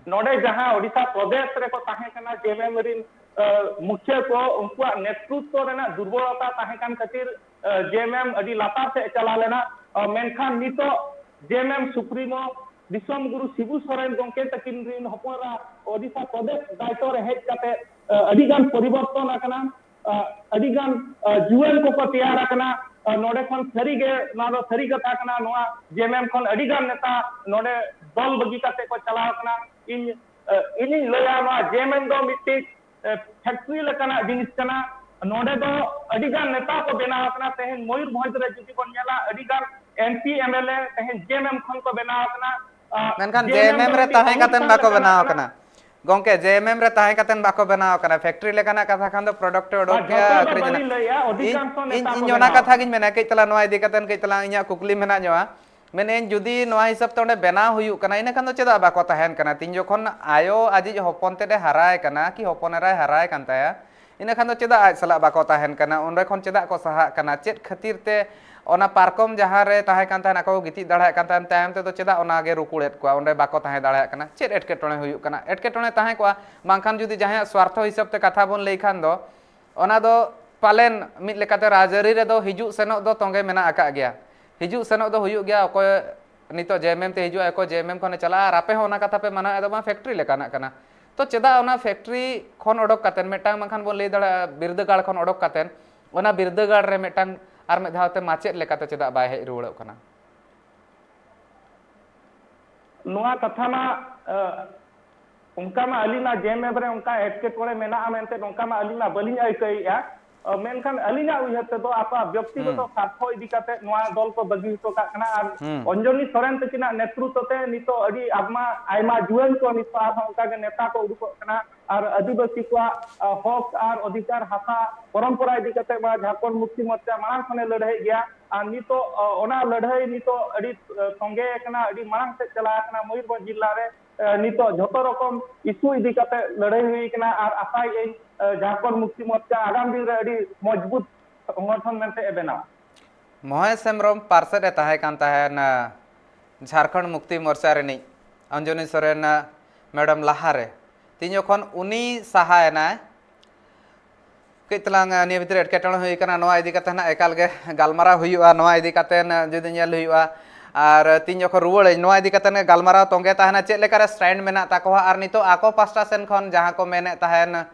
ᱱᱚᱰᱮ ᱡᱟᱦᱟᱸ ᱳᱰᱤᱥᱟ ᱯᱨᱚᱫᱮᱥ ᱨᱮᱠᱚ ᱛᱟᱦᱮᱸ ᱠᱟᱱᱟ ᱡᱮᱮᱢᱮᱢ ᱨᱤᱱ, ᱟᱹ, ᱢᱩᱠᱷᱤᱭᱟᱹ ᱠᱚ, ᱩᱱᱠᱩᱣᱟᱜ ᱱᱮᱛᱨᱩᱛᱛᱚ ᱨᱮᱱᱟᱜ ᱫᱩᱨᱵᱚᱞᱚᱛᱟ ᱛᱟᱦᱮᱸ ᱠᱟᱱ ᱠᱷᱟᱹᱛᱤᱨ, ᱟᱹ, ᱡᱮᱮᱢᱮᱢ ᱟᱹᱰᱤ ᱞᱟᱛᱟᱨ ᱥᱮᱫ ᱮ ᱪᱟᱞᱟᱣ ᱞᱮᱱᱟ᱾ ᱟᱹ, ᱢᱮᱱᱠᱷᱟᱱ ᱱᱤᱛᱚᱜ ᱡᱮᱮᱢᱮᱢ ᱥᱩᱯᱨᱤᱢᱳ ᱫᱤᱥᱚᱢ ᱜᱩᱨᱩ ᱥᱤᱵᱩ ᱥᱚᱨᱮᱱ ᱜᱚᱢᱠᱮ ᱛᱟᱹᱠᱤᱱ ᱨᱤᱱ ᱦᱚᱯᱚᱱ ᱮᱨᱟ ᱳᱰᱤᱥᱟ ᱯᱨᱚᱫᱮᱥ ᱫᱟᱭᱤᱛᱛᱚ ᱨᱮ ᱦᱮᱡ ᱠᱟᱛᱮ, ᱟᱹ, ᱟᱹᱰᱤ ᱜᱟᱱ ᱯᱚᱨᱤᱵᱚᱨᱛᱚᱱ ᱟᱠᱟᱱᱟ᱾ ᱟᱹᱰᱤ ᱜᱟᱱ ᱡᱩᱣᱟᱹᱱ ᱠᱚᱠᱚ ᱛᱮᱭᱟᱨ ᱟᱠᱟᱱᱟ᱾ ᱱᱚᱰᱮ ᱠᱷᱚᱱ ᱥᱟᱹᱨᱤ ᱜᱮ, ᱱᱚᱣᱟ ᱫᱚ ᱥᱟᱹᱨᱤ ᱠᱟᱛᱷᱟ ᱠᱟᱱᱟ, ᱱᱚᱣᱟ ᱡᱮᱮᱢᱮᱢ ᱠᱷᱚᱱ ᱟᱹᱰᱤ ᱜᱟᱱ ᱱᱮᱛᱟ ᱱᱚᱰᱮ ᱫᱚᱞ ᱵᱟᱹᱜᱤ ᱠᱟᱛᱮ ᱠᱚ ᱪᱟᱞᱟᱣ ᱟᱠᱟᱱᱟ᱾ ᱤᱧ, ᱤᱧᱤᱧ ᱞᱟᱹᱭᱟ, ᱱᱚᱣᱟ ᱡᱮᱮᱢᱮᱢ ᱫᱚ ᱢᱤᱫᱴᱤᱡ ᱯᱷᱮᱠᱴᱨᱤ ᱞᱮᱠᱟᱱᱟᱜ ᱡᱤᱱᱤᱥ ᱠᱟᱱᱟ᱾ ᱱᱚᱰᱮ ᱫᱚ ᱟᱹᱰᱤ ᱜᱟᱱ ᱱᱮᱛᱟ ᱠᱚ ᱵᱮᱱᱟᱣ ᱟᱠᱟᱱᱟ᱾ ᱛᱮᱦᱮᱧ ᱢᱚᱭᱩᱨᱵᱷᱚᱸᱡᱽ ᱨᱮ ᱡᱩᱫᱤ ᱵᱚᱱ ᱧᱮᱞᱟ, ᱟᱹᱰᱤ ᱜᱟᱱ ᱮᱢᱯᱤ ᱮᱢᱮᱞᱮ ᱛᱮᱦᱮᱧ ᱡᱮᱮᱢᱮᱢ ᱠᱷᱚᱱ ᱠᱚ ᱵᱮᱱᱟᱣ ᱟᱠᱟᱱᱟ᱾ ᱟᱸ, ᱢᱮᱱᱠᱷᱟᱱ ᱡᱮᱮᱢᱮᱢ ᱫᱚ ᱡᱮᱮᱢᱮᱢ ᱨᱮ ᱢᱤᱫᱴᱤᱡ ᱛᱟᱦᱮᱸ ᱠᱟᱛᱮ ᱚᱱᱩᱥᱴᱷᱟᱱ ᱵᱟᱠᱚ ᱞᱮᱠᱟᱱᱟᱜ ᱵᱮᱱᱟᱣ ᱠᱟᱱᱟ᱾ ᱟᱠᱟᱱᱟ᱾ ᱜᱚᱝᱠᱮ, ᱡᱮᱮᱢᱮᱢ ᱨᱮ ᱛᱟᱦᱮᱸ ᱠᱟᱛᱮ ᱵᱟᱠᱚ ᱵᱮᱱᱟᱣ ᱟᱠᱟᱱᱟ᱾ ᱯᱷᱮᱠᱴᱨᱤ ᱞᱮᱠᱟᱱᱟᱜ ᱠᱟᱛᱷᱟ ᱠᱷᱟᱱ ᱫᱚ ᱯᱨᱚᱰᱟᱠᱴ ᱮ ᱚᱰᱚᱠ ᱵᱟᱝ, ᱠᱮᱜᱼᱟ, ᱡᱚᱛᱚ ᱫᱚ ᱟᱹᱠᱷᱨᱤᱧ ᱮᱱᱟ᱾ ᱵᱟᱹᱞᱤᱧ ᱞᱟᱹᱭᱮᱜᱼᱟ, ᱤᱧ, ᱚᱫᱷᱤᱠᱟᱝᱥᱚ ᱱᱮᱛᱟ ᱤᱧ, ᱠᱚ ᱤᱧ ᱚᱱᱟ ᱵᱮᱱᱟᱣ ᱠᱟᱛᱷᱟ ᱟᱠᱟᱱᱟ᱾ ᱜᱤᱧ ᱢᱮᱱᱟ, ᱠᱟᱹᱡ ᱛᱟᱞᱟᱝ ᱱᱚᱣᱟ ᱤᱫᱤ ᱠᱟᱛᱮ ᱠᱟᱹᱡ ᱛᱟᱞᱟᱝ ᱤᱧᱟᱹᱜ ᱠᱩᱠᱞᱤ ᱢᱮᱱᱟᱜ ᱧᱚᱜᱼᱟ᱾ ᱢᱮᱱᱮᱫ ᱟᱹᱧ, ᱡᱩᱫᱤ ᱱᱚᱣᱟ ᱦᱤᱥᱟᱹᱵ ᱛᱮ ᱚᱸᱰᱮ ᱵᱮᱱᱟᱣ ᱦᱩᱭᱩᱜ ᱠᱟᱱᱟ, ᱤᱱᱟᱹ ᱠᱷᱟᱱ ᱫᱚ ᱪᱮᱫᱟᱜ ᱵᱟᱠᱚ ᱛᱟᱦᱮᱱ ᱠᱟᱱᱟ? ᱛᱤᱧ ᱡᱚᱠᱷᱚᱱ ᱟᱭᱳ ᱟᱡᱤᱡ ᱦᱚᱯᱚᱱ ᱛᱮᱫ ᱮ ᱦᱟᱨᱟᱭ ᱠᱟᱱᱟ ᱠᱤ ᱦᱚᱯᱚᱱ ᱮᱨᱟᱭ ᱦᱟᱨᱟᱭ ᱠᱟᱱ ᱛᱟᱭᱟ, ᱤᱱᱟᱹ ᱠᱷᱟᱱ ᱫᱚ ᱪᱮᱫᱟᱜ ᱟᱡ ᱥᱟᱞᱟᱜ ᱵᱟᱠᱚ ᱛᱟᱦᱮᱱ ᱠᱟᱱᱟ? ᱚᱸᱰᱮ ᱠᱷᱚᱱ ᱪᱮᱫᱟᱜ ᱠᱚ ᱥᱟᱦᱟᱜ ᱠᱟᱱᱟ? ᱪᱮᱫ ᱠᱷᱟᱹᱛᱤᱨ ᱛᱮ ᱚᱱᱟ ᱯᱟᱨᱠᱚᱢ ᱡᱟᱦᱟᱸ ᱨᱮ ᱛᱟᱦᱮᱸ ᱠᱟᱱ ᱛᱟᱦᱮᱸᱱ, ᱟᱠᱚ ᱠᱚ ᱜᱤᱛᱤᱡ ᱫᱟᱲᱮᱭᱟᱜ ᱠᱟᱱ ᱛᱟᱦᱮᱸᱱ, ᱛᱟᱭᱚᱢ ᱛᱮᱫᱚ ᱪᱮᱫᱟᱜ ᱚᱱᱟ ᱜᱮ ᱨᱩᱠᱩᱲᱮᱫ ᱠᱚᱣᱟ? ᱚᱸᱰᱮ ᱵᱟᱠᱚ ᱛᱟᱦᱮᱸ ᱫᱟᱲᱮᱭᱟᱜ ᱠᱟᱱᱟ᱾ ᱪᱮᱫ ᱮᱴᱠᱮᱴᱚᱬᱮ ᱦᱩᱭᱩᱜ ᱠᱟᱱᱟ? ᱮᱴᱠᱮᱴᱚᱬᱮ ᱛᱟᱦᱮᱸ ᱠᱚᱜᱼᱟ, ᱵᱟᱝᱠᱷᱟᱱ ᱡᱩᱫᱤ ᱡᱟᱦᱟᱸᱭᱟᱜ ᱥᱣᱟᱨᱛᱷᱚ ᱦᱤᱥᱟᱹᱵ ᱛᱮ ᱠᱟᱛᱷᱟ ᱵᱚᱱ ᱞᱟᱹᱭ ᱠᱷᱟᱱ ᱫᱚ, ᱚᱱᱟ ᱫᱚ ᱯᱟᱞᱮᱱ ᱢᱤᱫ ᱞᱮᱠᱟᱛᱮ ᱨᱟᱡᱽᱟᱹᱨᱤ ᱨᱮᱫᱚ ᱦᱤᱡᱩᱜ ᱥᱮᱱᱚᱜ ᱫᱚ ᱛᱚᱸᱜᱮ ᱢᱮᱱᱟᱜ ᱟᱠᱟᱫ ᱜᱮᱭᱟ᱾ ᱦᱤᱡᱩᱜ ᱥᱮᱱᱚᱜ ᱫᱚ ᱦᱩᱭᱩᱜ ᱜᱮᱭᱟ᱾ ᱚᱠᱚᱭ ᱱᱤᱛᱚᱜ ᱡᱮᱮᱢᱮᱢ ᱛᱮ ᱦᱤᱡᱩᱜᱼᱟ, ᱚᱠᱚᱭ ᱡᱮᱮᱢᱮᱢ ᱠᱷᱚᱱᱮ ᱪᱟᱞᱟᱜᱼᱟ, ᱟᱨ ᱟᱯᱮ ᱦᱚᱸ ᱚᱱᱟ ᱠᱟᱛᱷᱟ ᱯᱮ ᱢᱟᱱᱟᱣᱮᱫ ᱫᱚ ᱵᱟᱝ ᱯᱷᱮᱠᱴᱨᱤ ᱞᱮᱠᱟᱱᱟᱜ ᱠᱟᱱᱟ᱾ ᱛᱚ ᱪᱮᱫᱟᱜ ᱚᱱᱟ ᱯᱷᱮᱠᱴᱨᱤ ᱠᱷᱚᱱ ᱚᱰᱚᱠ ᱠᱟᱛᱮᱫ, ᱢᱤᱫᱴᱟᱝ ᱵᱟᱝᱠᱷᱟᱱ ᱵᱚᱱ ᱞᱟᱹᱭ ᱫᱟᱲᱮᱭᱟᱜᱼᱟ ᱵᱤᱨᱫᱟᱹᱜᱟᱲ ᱠᱷᱚᱱ ᱚᱰᱚᱠ ᱠᱟᱛᱮᱫ, ᱚᱱᱟ ᱵᱤᱨᱫᱟᱹᱜᱟᱲ ᱨᱮ ᱢᱤᱫᱴᱟᱝ ᱟᱨ ᱢᱤᱫ ᱫᱷᱟᱣ ᱛᱮ ᱢᱟᱪᱮᱫ ᱞᱮᱠᱟᱛᱮ ᱪᱮᱫᱟᱜ ᱵᱟᱭ ᱦᱮᱡ ᱨᱩᱣᱟᱹᱲᱚᱜ ᱠᱟᱱᱟ? ᱱᱚᱣᱟ ᱠᱟᱛᱷᱟ ᱢᱟ, ᱮ, ᱚᱱᱠᱟ ᱢᱟ ᱟᱹᱞᱤᱧ ᱢᱟ ᱡᱮ ᱮᱢ ᱮᱯ ᱨᱮ ᱚᱱᱠᱟ ᱮᱴᱠᱮᱴᱚᱬᱮ ᱢᱮᱱᱟᱜᱼᱟ ᱢᱮᱱᱛᱮ ᱱᱚᱝᱠᱟ ᱢᱟ ᱟᱹᱞᱤᱧ ᱢᱟ ᱵᱟᱹᱞᱤᱧ ᱟᱹᱭᱠᱟᱹᱣᱮᱫᱼᱟ᱾ ᱮ, ᱢᱮᱱᱠᱷᱟᱱ ᱟᱹᱞᱤᱧᱟᱜ ᱩᱭᱦᱟᱹᱨ ᱛᱮᱫᱚ ᱟᱠᱚᱣᱟᱜ ᱵᱮᱠᱛᱤᱜᱚᱛᱚ ᱦᱩᱸ᱾ ᱥᱟᱨᱛᱷᱚ ᱤᱫᱤ ᱠᱟᱛᱮ ᱱᱚᱣᱟ ᱫᱚᱞ ᱠᱚ ᱵᱟᱹᱜᱤ ᱦᱚᱴᱚ ᱠᱟᱜ ᱠᱟᱱᱟ᱾ ᱟᱨ ᱦᱩᱸ᱾ ᱚᱧᱡᱚᱱᱤ ᱥᱚᱨᱮᱱ ᱛᱟᱹᱠᱤᱱᱟᱜ ᱱᱮᱛᱨᱩᱛᱛᱚ ᱛᱮ ᱱᱤᱛᱚᱜ ᱟᱹᱰᱤ ᱟᱭᱢᱟ, ᱟᱭᱢᱟ ᱡᱩᱣᱟᱹᱱ ᱠᱚ ᱱᱤᱛᱚᱜ ᱟᱨᱦᱚᱸ ᱚᱱᱠᱟ ᱜᱮ ᱱᱮᱛᱟ ᱠᱚ ᱩᱰᱩᱠᱚᱜ ᱠᱟᱱᱟ᱾ ᱟᱨ ᱟᱹᱫᱤᱵᱟᱹᱥᱤ ᱠᱚᱣᱟᱜ, ᱟ, ᱦᱚᱠ ᱟᱨ ᱚᱫᱷᱤᱠᱟᱨ ᱦᱟᱥᱟ ᱯᱚᱨᱚᱢᱯᱚᱨᱟ ᱤᱫᱤ ᱠᱟᱛᱮ ᱢᱟ ᱡᱷᱟᱲᱠᱷᱚᱸᱰ ᱢᱩᱠᱛᱤ ᱢᱳᱨᱪᱟ ᱢᱟᱲᱟᱝ ᱠᱷᱚᱱᱮ ᱞᱟᱹᱲᱦᱟᱹᱭᱮᱫ ᱜᱮᱭᱟ᱾ ᱟᱨ ᱱᱤᱛᱚᱜ, ᱟ, ᱚᱱᱟ ᱞᱟᱹᱲᱦᱟᱹᱭ ᱱᱤᱛᱚᱜ ᱟᱹᱰᱤ, ᱟ, ᱛᱚᱸᱜᱮ ᱟᱠᱟᱱᱟ, ᱟᱹᱰᱤ ᱢᱟᱲᱟᱝ ᱥᱮᱫ ᱪᱟᱞᱟᱣ ᱟᱠᱟᱱᱟ᱾ ᱢᱚᱭᱩᱨᱵᱷᱚᱸᱡᱽ ᱡᱤᱞᱟ ᱨᱮ, ᱟ, ᱱᱤᱛᱚᱜ ᱡᱷᱚᱛᱚ ᱨᱚᱠᱚᱢ ᱤᱥᱩ ᱤᱫᱤ ᱠᱟᱛᱮ ᱞᱟᱹᱲᱦᱟᱹᱭ ᱦᱩᱭ ᱟᱠᱟᱱᱟ᱾ ᱟᱨ ᱟᱥᱟᱭᱮᱫ ᱟᱹᱧ, ᱟ, ᱡᱷᱟᱲᱠᱷᱚᱸᱰ ᱢᱩᱠᱛᱤ ᱢᱳᱨᱪᱟ ᱟᱜᱟᱢ ᱫᱤᱱ ᱨᱮ ᱟᱹᱰᱤ ᱢᱚᱡᱽᱵᱩᱛ ᱥᱚᱝᱜᱚᱴᱷᱚᱱ ᱢᱮᱱᱛᱮ ᱮ ᱵᱮᱱᱟᱣᱟ᱾ ᱢᱚᱦᱮᱥ ᱦᱮᱢᱵᱨᱚᱢ ᱯᱟᱨᱥᱮᱫ ᱮ ᱛᱟᱦᱮᱸ ᱠᱟᱱ ᱛᱟᱦᱮᱱ, ᱟ, ᱡᱷᱟᱲᱠᱷᱚᱸᱰ ᱢᱩᱠᱛᱤ ᱢᱳᱨᱪᱟ ᱨᱤᱱᱤᱡ ᱚᱧᱡᱚᱱᱤ ᱥᱚᱨᱮᱱ, ᱟ, ᱢᱮᱰᱟᱢ ᱞᱟᱦᱟᱨᱮ᱾ ᱛᱤᱧ ᱡᱚᱠᱷᱚᱱ ᱩᱱᱤ ᱥᱟᱦᱟᱭᱮᱱᱟᱭ, ᱠᱟᱹᱡ ᱛᱟᱞᱟᱝ, ᱟ, ᱱᱤᱭᱟᱹ ᱵᱷᱤᱛᱨᱤ ᱨᱮ ᱮᱴᱠᱮᱴᱚᱬᱮ ᱦᱩᱭ ᱟᱠᱟᱱᱟ, ᱱᱚᱣᱟ ᱤᱫᱤ ᱠᱟᱛᱮ ᱱᱟᱜ ᱮᱠᱟᱞ ᱜᱮ ᱜᱟᱞᱢᱟᱨᱟᱣ ᱦᱩᱭᱩᱜᱼᱟ, ᱱᱚᱣᱟ ᱤᱫᱤ ᱠᱟᱛᱮ, ᱟ, ᱡᱩᱫᱤ ᱧᱮᱞ ᱦᱩᱭᱩᱜᱼᱟ᱾ ᱟᱨ ᱛᱤᱧ ᱡᱚᱠᱷᱚᱱ ᱨᱩᱣᱟᱹᱲᱟᱹᱧ, ᱱᱚᱣᱟ ᱤᱫᱤ ᱠᱟᱛᱮ ᱜᱟᱞᱢᱟᱨᱟᱣ ᱛᱚᱸᱜᱮ ᱛᱟᱦᱮᱱᱟ, ᱪᱮᱫ ᱞᱮᱠᱟᱨᱮ stand ᱢᱮᱱᱟᱜ ᱛᱟᱠᱚᱣᱟ, ᱟᱨ ᱱᱤᱛᱚᱜ ᱟᱠᱚ ᱯᱟᱥᱴᱟ ᱥᱮᱱ ᱠᱷᱚᱱ ᱡᱟᱦᱟᱸ ᱠᱚ ᱢᱮᱱᱮᱫ ᱛᱟᱦᱮᱱ,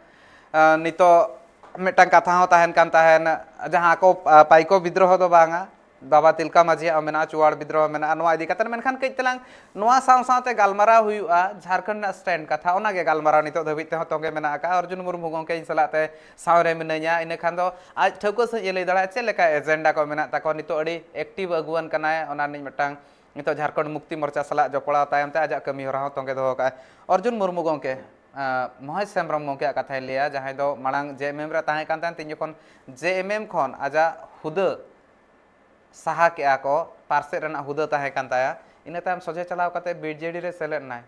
ᱟ, ᱱᱤᱛᱚᱜ ᱢᱤᱫᱴᱟᱝ ᱠᱟᱛᱷᱟ ᱦᱚᱸ ᱛᱟᱦᱮᱱ ᱠᱟᱱ ᱛᱟᱦᱮᱱ, ᱡᱟᱦᱟᱸ ᱠᱚ, ᱟ, ᱯᱟᱭᱠᱚ ᱵᱤᱫᱽᱨᱳᱦᱚ ᱫᱚ ᱵᱟᱝᱟ, ᱵᱟᱵᱟ ᱛᱤᱞᱠᱟ ᱢᱟᱹᱡᱷᱤᱭᱟᱜ ᱦᱚᱸ ᱢᱮᱱᱟᱜᱼᱟ, ᱪᱩᱣᱟᱲ ᱵᱤᱫᱽᱨᱳᱦᱚ ᱢᱮᱱᱟᱜᱼᱟ, ᱱᱚᱣᱟ ᱤᱫᱤ ᱠᱟᱛᱮ᱾ ᱢᱮᱱᱠᱷᱟᱱ ᱠᱟᱹᱡ ᱛᱟᱞᱟᱝ ᱱᱚᱣᱟ ᱥᱟᱶ ᱥᱟᱶᱛᱮ ᱜᱟᱞᱢᱟᱨᱟᱣ ᱦᱩᱭᱩᱜᱼᱟ ᱡᱷᱟᱲᱠᱷᱚᱸᱰ ᱨᱮᱱᱟᱜ stand ᱠᱟᱛᱷᱟ, ᱚᱱᱟᱜᱮ ᱜᱟᱞᱢᱟᱨᱟᱣ ᱱᱤᱛᱚᱜ ᱫᱷᱟᱹᱵᱤᱡ ᱛᱮᱦᱚᱸ ᱛᱚᱸᱜᱮ ᱢᱮᱱᱟᱜ ᱟᱠᱟᱫᱼᱟ᱾ ᱚᱨᱡᱩᱱ ᱢᱩᱨᱢᱩ ᱜᱚᱢᱠᱮ ᱤᱧ ᱥᱟᱞᱟᱜ ᱛᱮ ᱥᱟᱶ ᱨᱮ ᱢᱮᱱᱟᱹᱧᱟ, ᱤᱱᱟᱹ ᱠᱷᱟᱱ ᱫᱚ ᱟᱡ ᱴᱷᱟᱹᱣᱠᱟᱹ ᱥᱟᱺᱦᱤᱡ ᱮ ᱞᱟᱹᱭ ᱫᱟᱲᱮᱭᱟᱜᱼᱟ ᱪᱮᱫ ᱞᱮᱠᱟ agenda ᱠᱚ ᱢᱮᱱᱟᱜ ᱛᱟᱠᱚᱣᱟ᱾ ᱱᱤᱛᱚᱜ ᱟᱹᱰᱤ active ᱟᱹᱜᱩᱣᱟᱹᱱ ᱠᱟᱱᱟᱭ, ᱚᱱᱟ ᱨᱤᱱᱤᱡ ᱢᱤᱫᱴᱟᱝ ᱱᱤᱛᱚᱜ ᱡᱷᱟᱲᱠᱷᱚᱸᱰ ᱢᱩᱠᱛᱤ ᱢᱳᱨᱪᱟ ᱥᱟᱞᱟᱜ ᱡᱚᱯᱲᱟᱣ ᱛᱟᱭᱚᱢ ᱛᱮ ᱟᱡᱟᱜ ᱠᱟᱹᱢᱤ ᱦᱚᱨᱟ ᱦᱚᱸ ᱛᱚᱸᱜᱮ ᱫᱚᱦᱚ ᱠᱟᱜᱼᱟᱭ᱾ ᱚᱨᱡᱩᱱ ᱢᱩᱨᱢᱩ ᱜᱚᱢᱠᱮ, ᱟᱸ, ᱢᱚᱦᱮᱥ ᱦᱮᱢᱵᱨᱚᱢ ᱜᱚᱢᱠᱮᱭᱟᱜ ᱠᱟᱛᱷᱟᱭ ᱞᱟᱹᱭᱟ, ᱡᱟᱦᱟᱸᱭ ᱫᱚ ᱢᱟᱲᱟᱝ ᱡᱮ ᱮᱢ ᱮᱢ ᱨᱮ ᱛᱟᱦᱮᱸ ᱠᱟᱱ ᱛᱟᱦᱮᱸᱱ, ᱛᱤᱧ ᱡᱚᱠᱷᱚᱱ ᱡᱮ ᱮᱢ ᱮᱢ ᱠᱷᱚᱱ ᱟᱡᱟᱜ ᱦᱩᱫᱟᱹ ᱥᱟᱦᱟ ᱠᱮᱜᱼᱟ ᱠᱚ, ᱯᱟᱨᱥᱮᱫ ᱨᱮᱱᱟᱜ ᱦᱩᱫᱟᱹ ᱛᱟᱦᱮᱸ ᱠᱟᱱ ᱛᱟᱭᱟ, ᱤᱱᱟᱹ ᱛᱟᱭᱚᱢ ᱥᱚᱡᱷᱮ ᱪᱟᱞᱟᱣ ᱠᱟᱛᱮ ᱵᱤ ᱡᱮ ᱰᱤ ᱨᱮ ᱥᱮᱞᱮᱫ ᱮᱱᱟᱭ᱾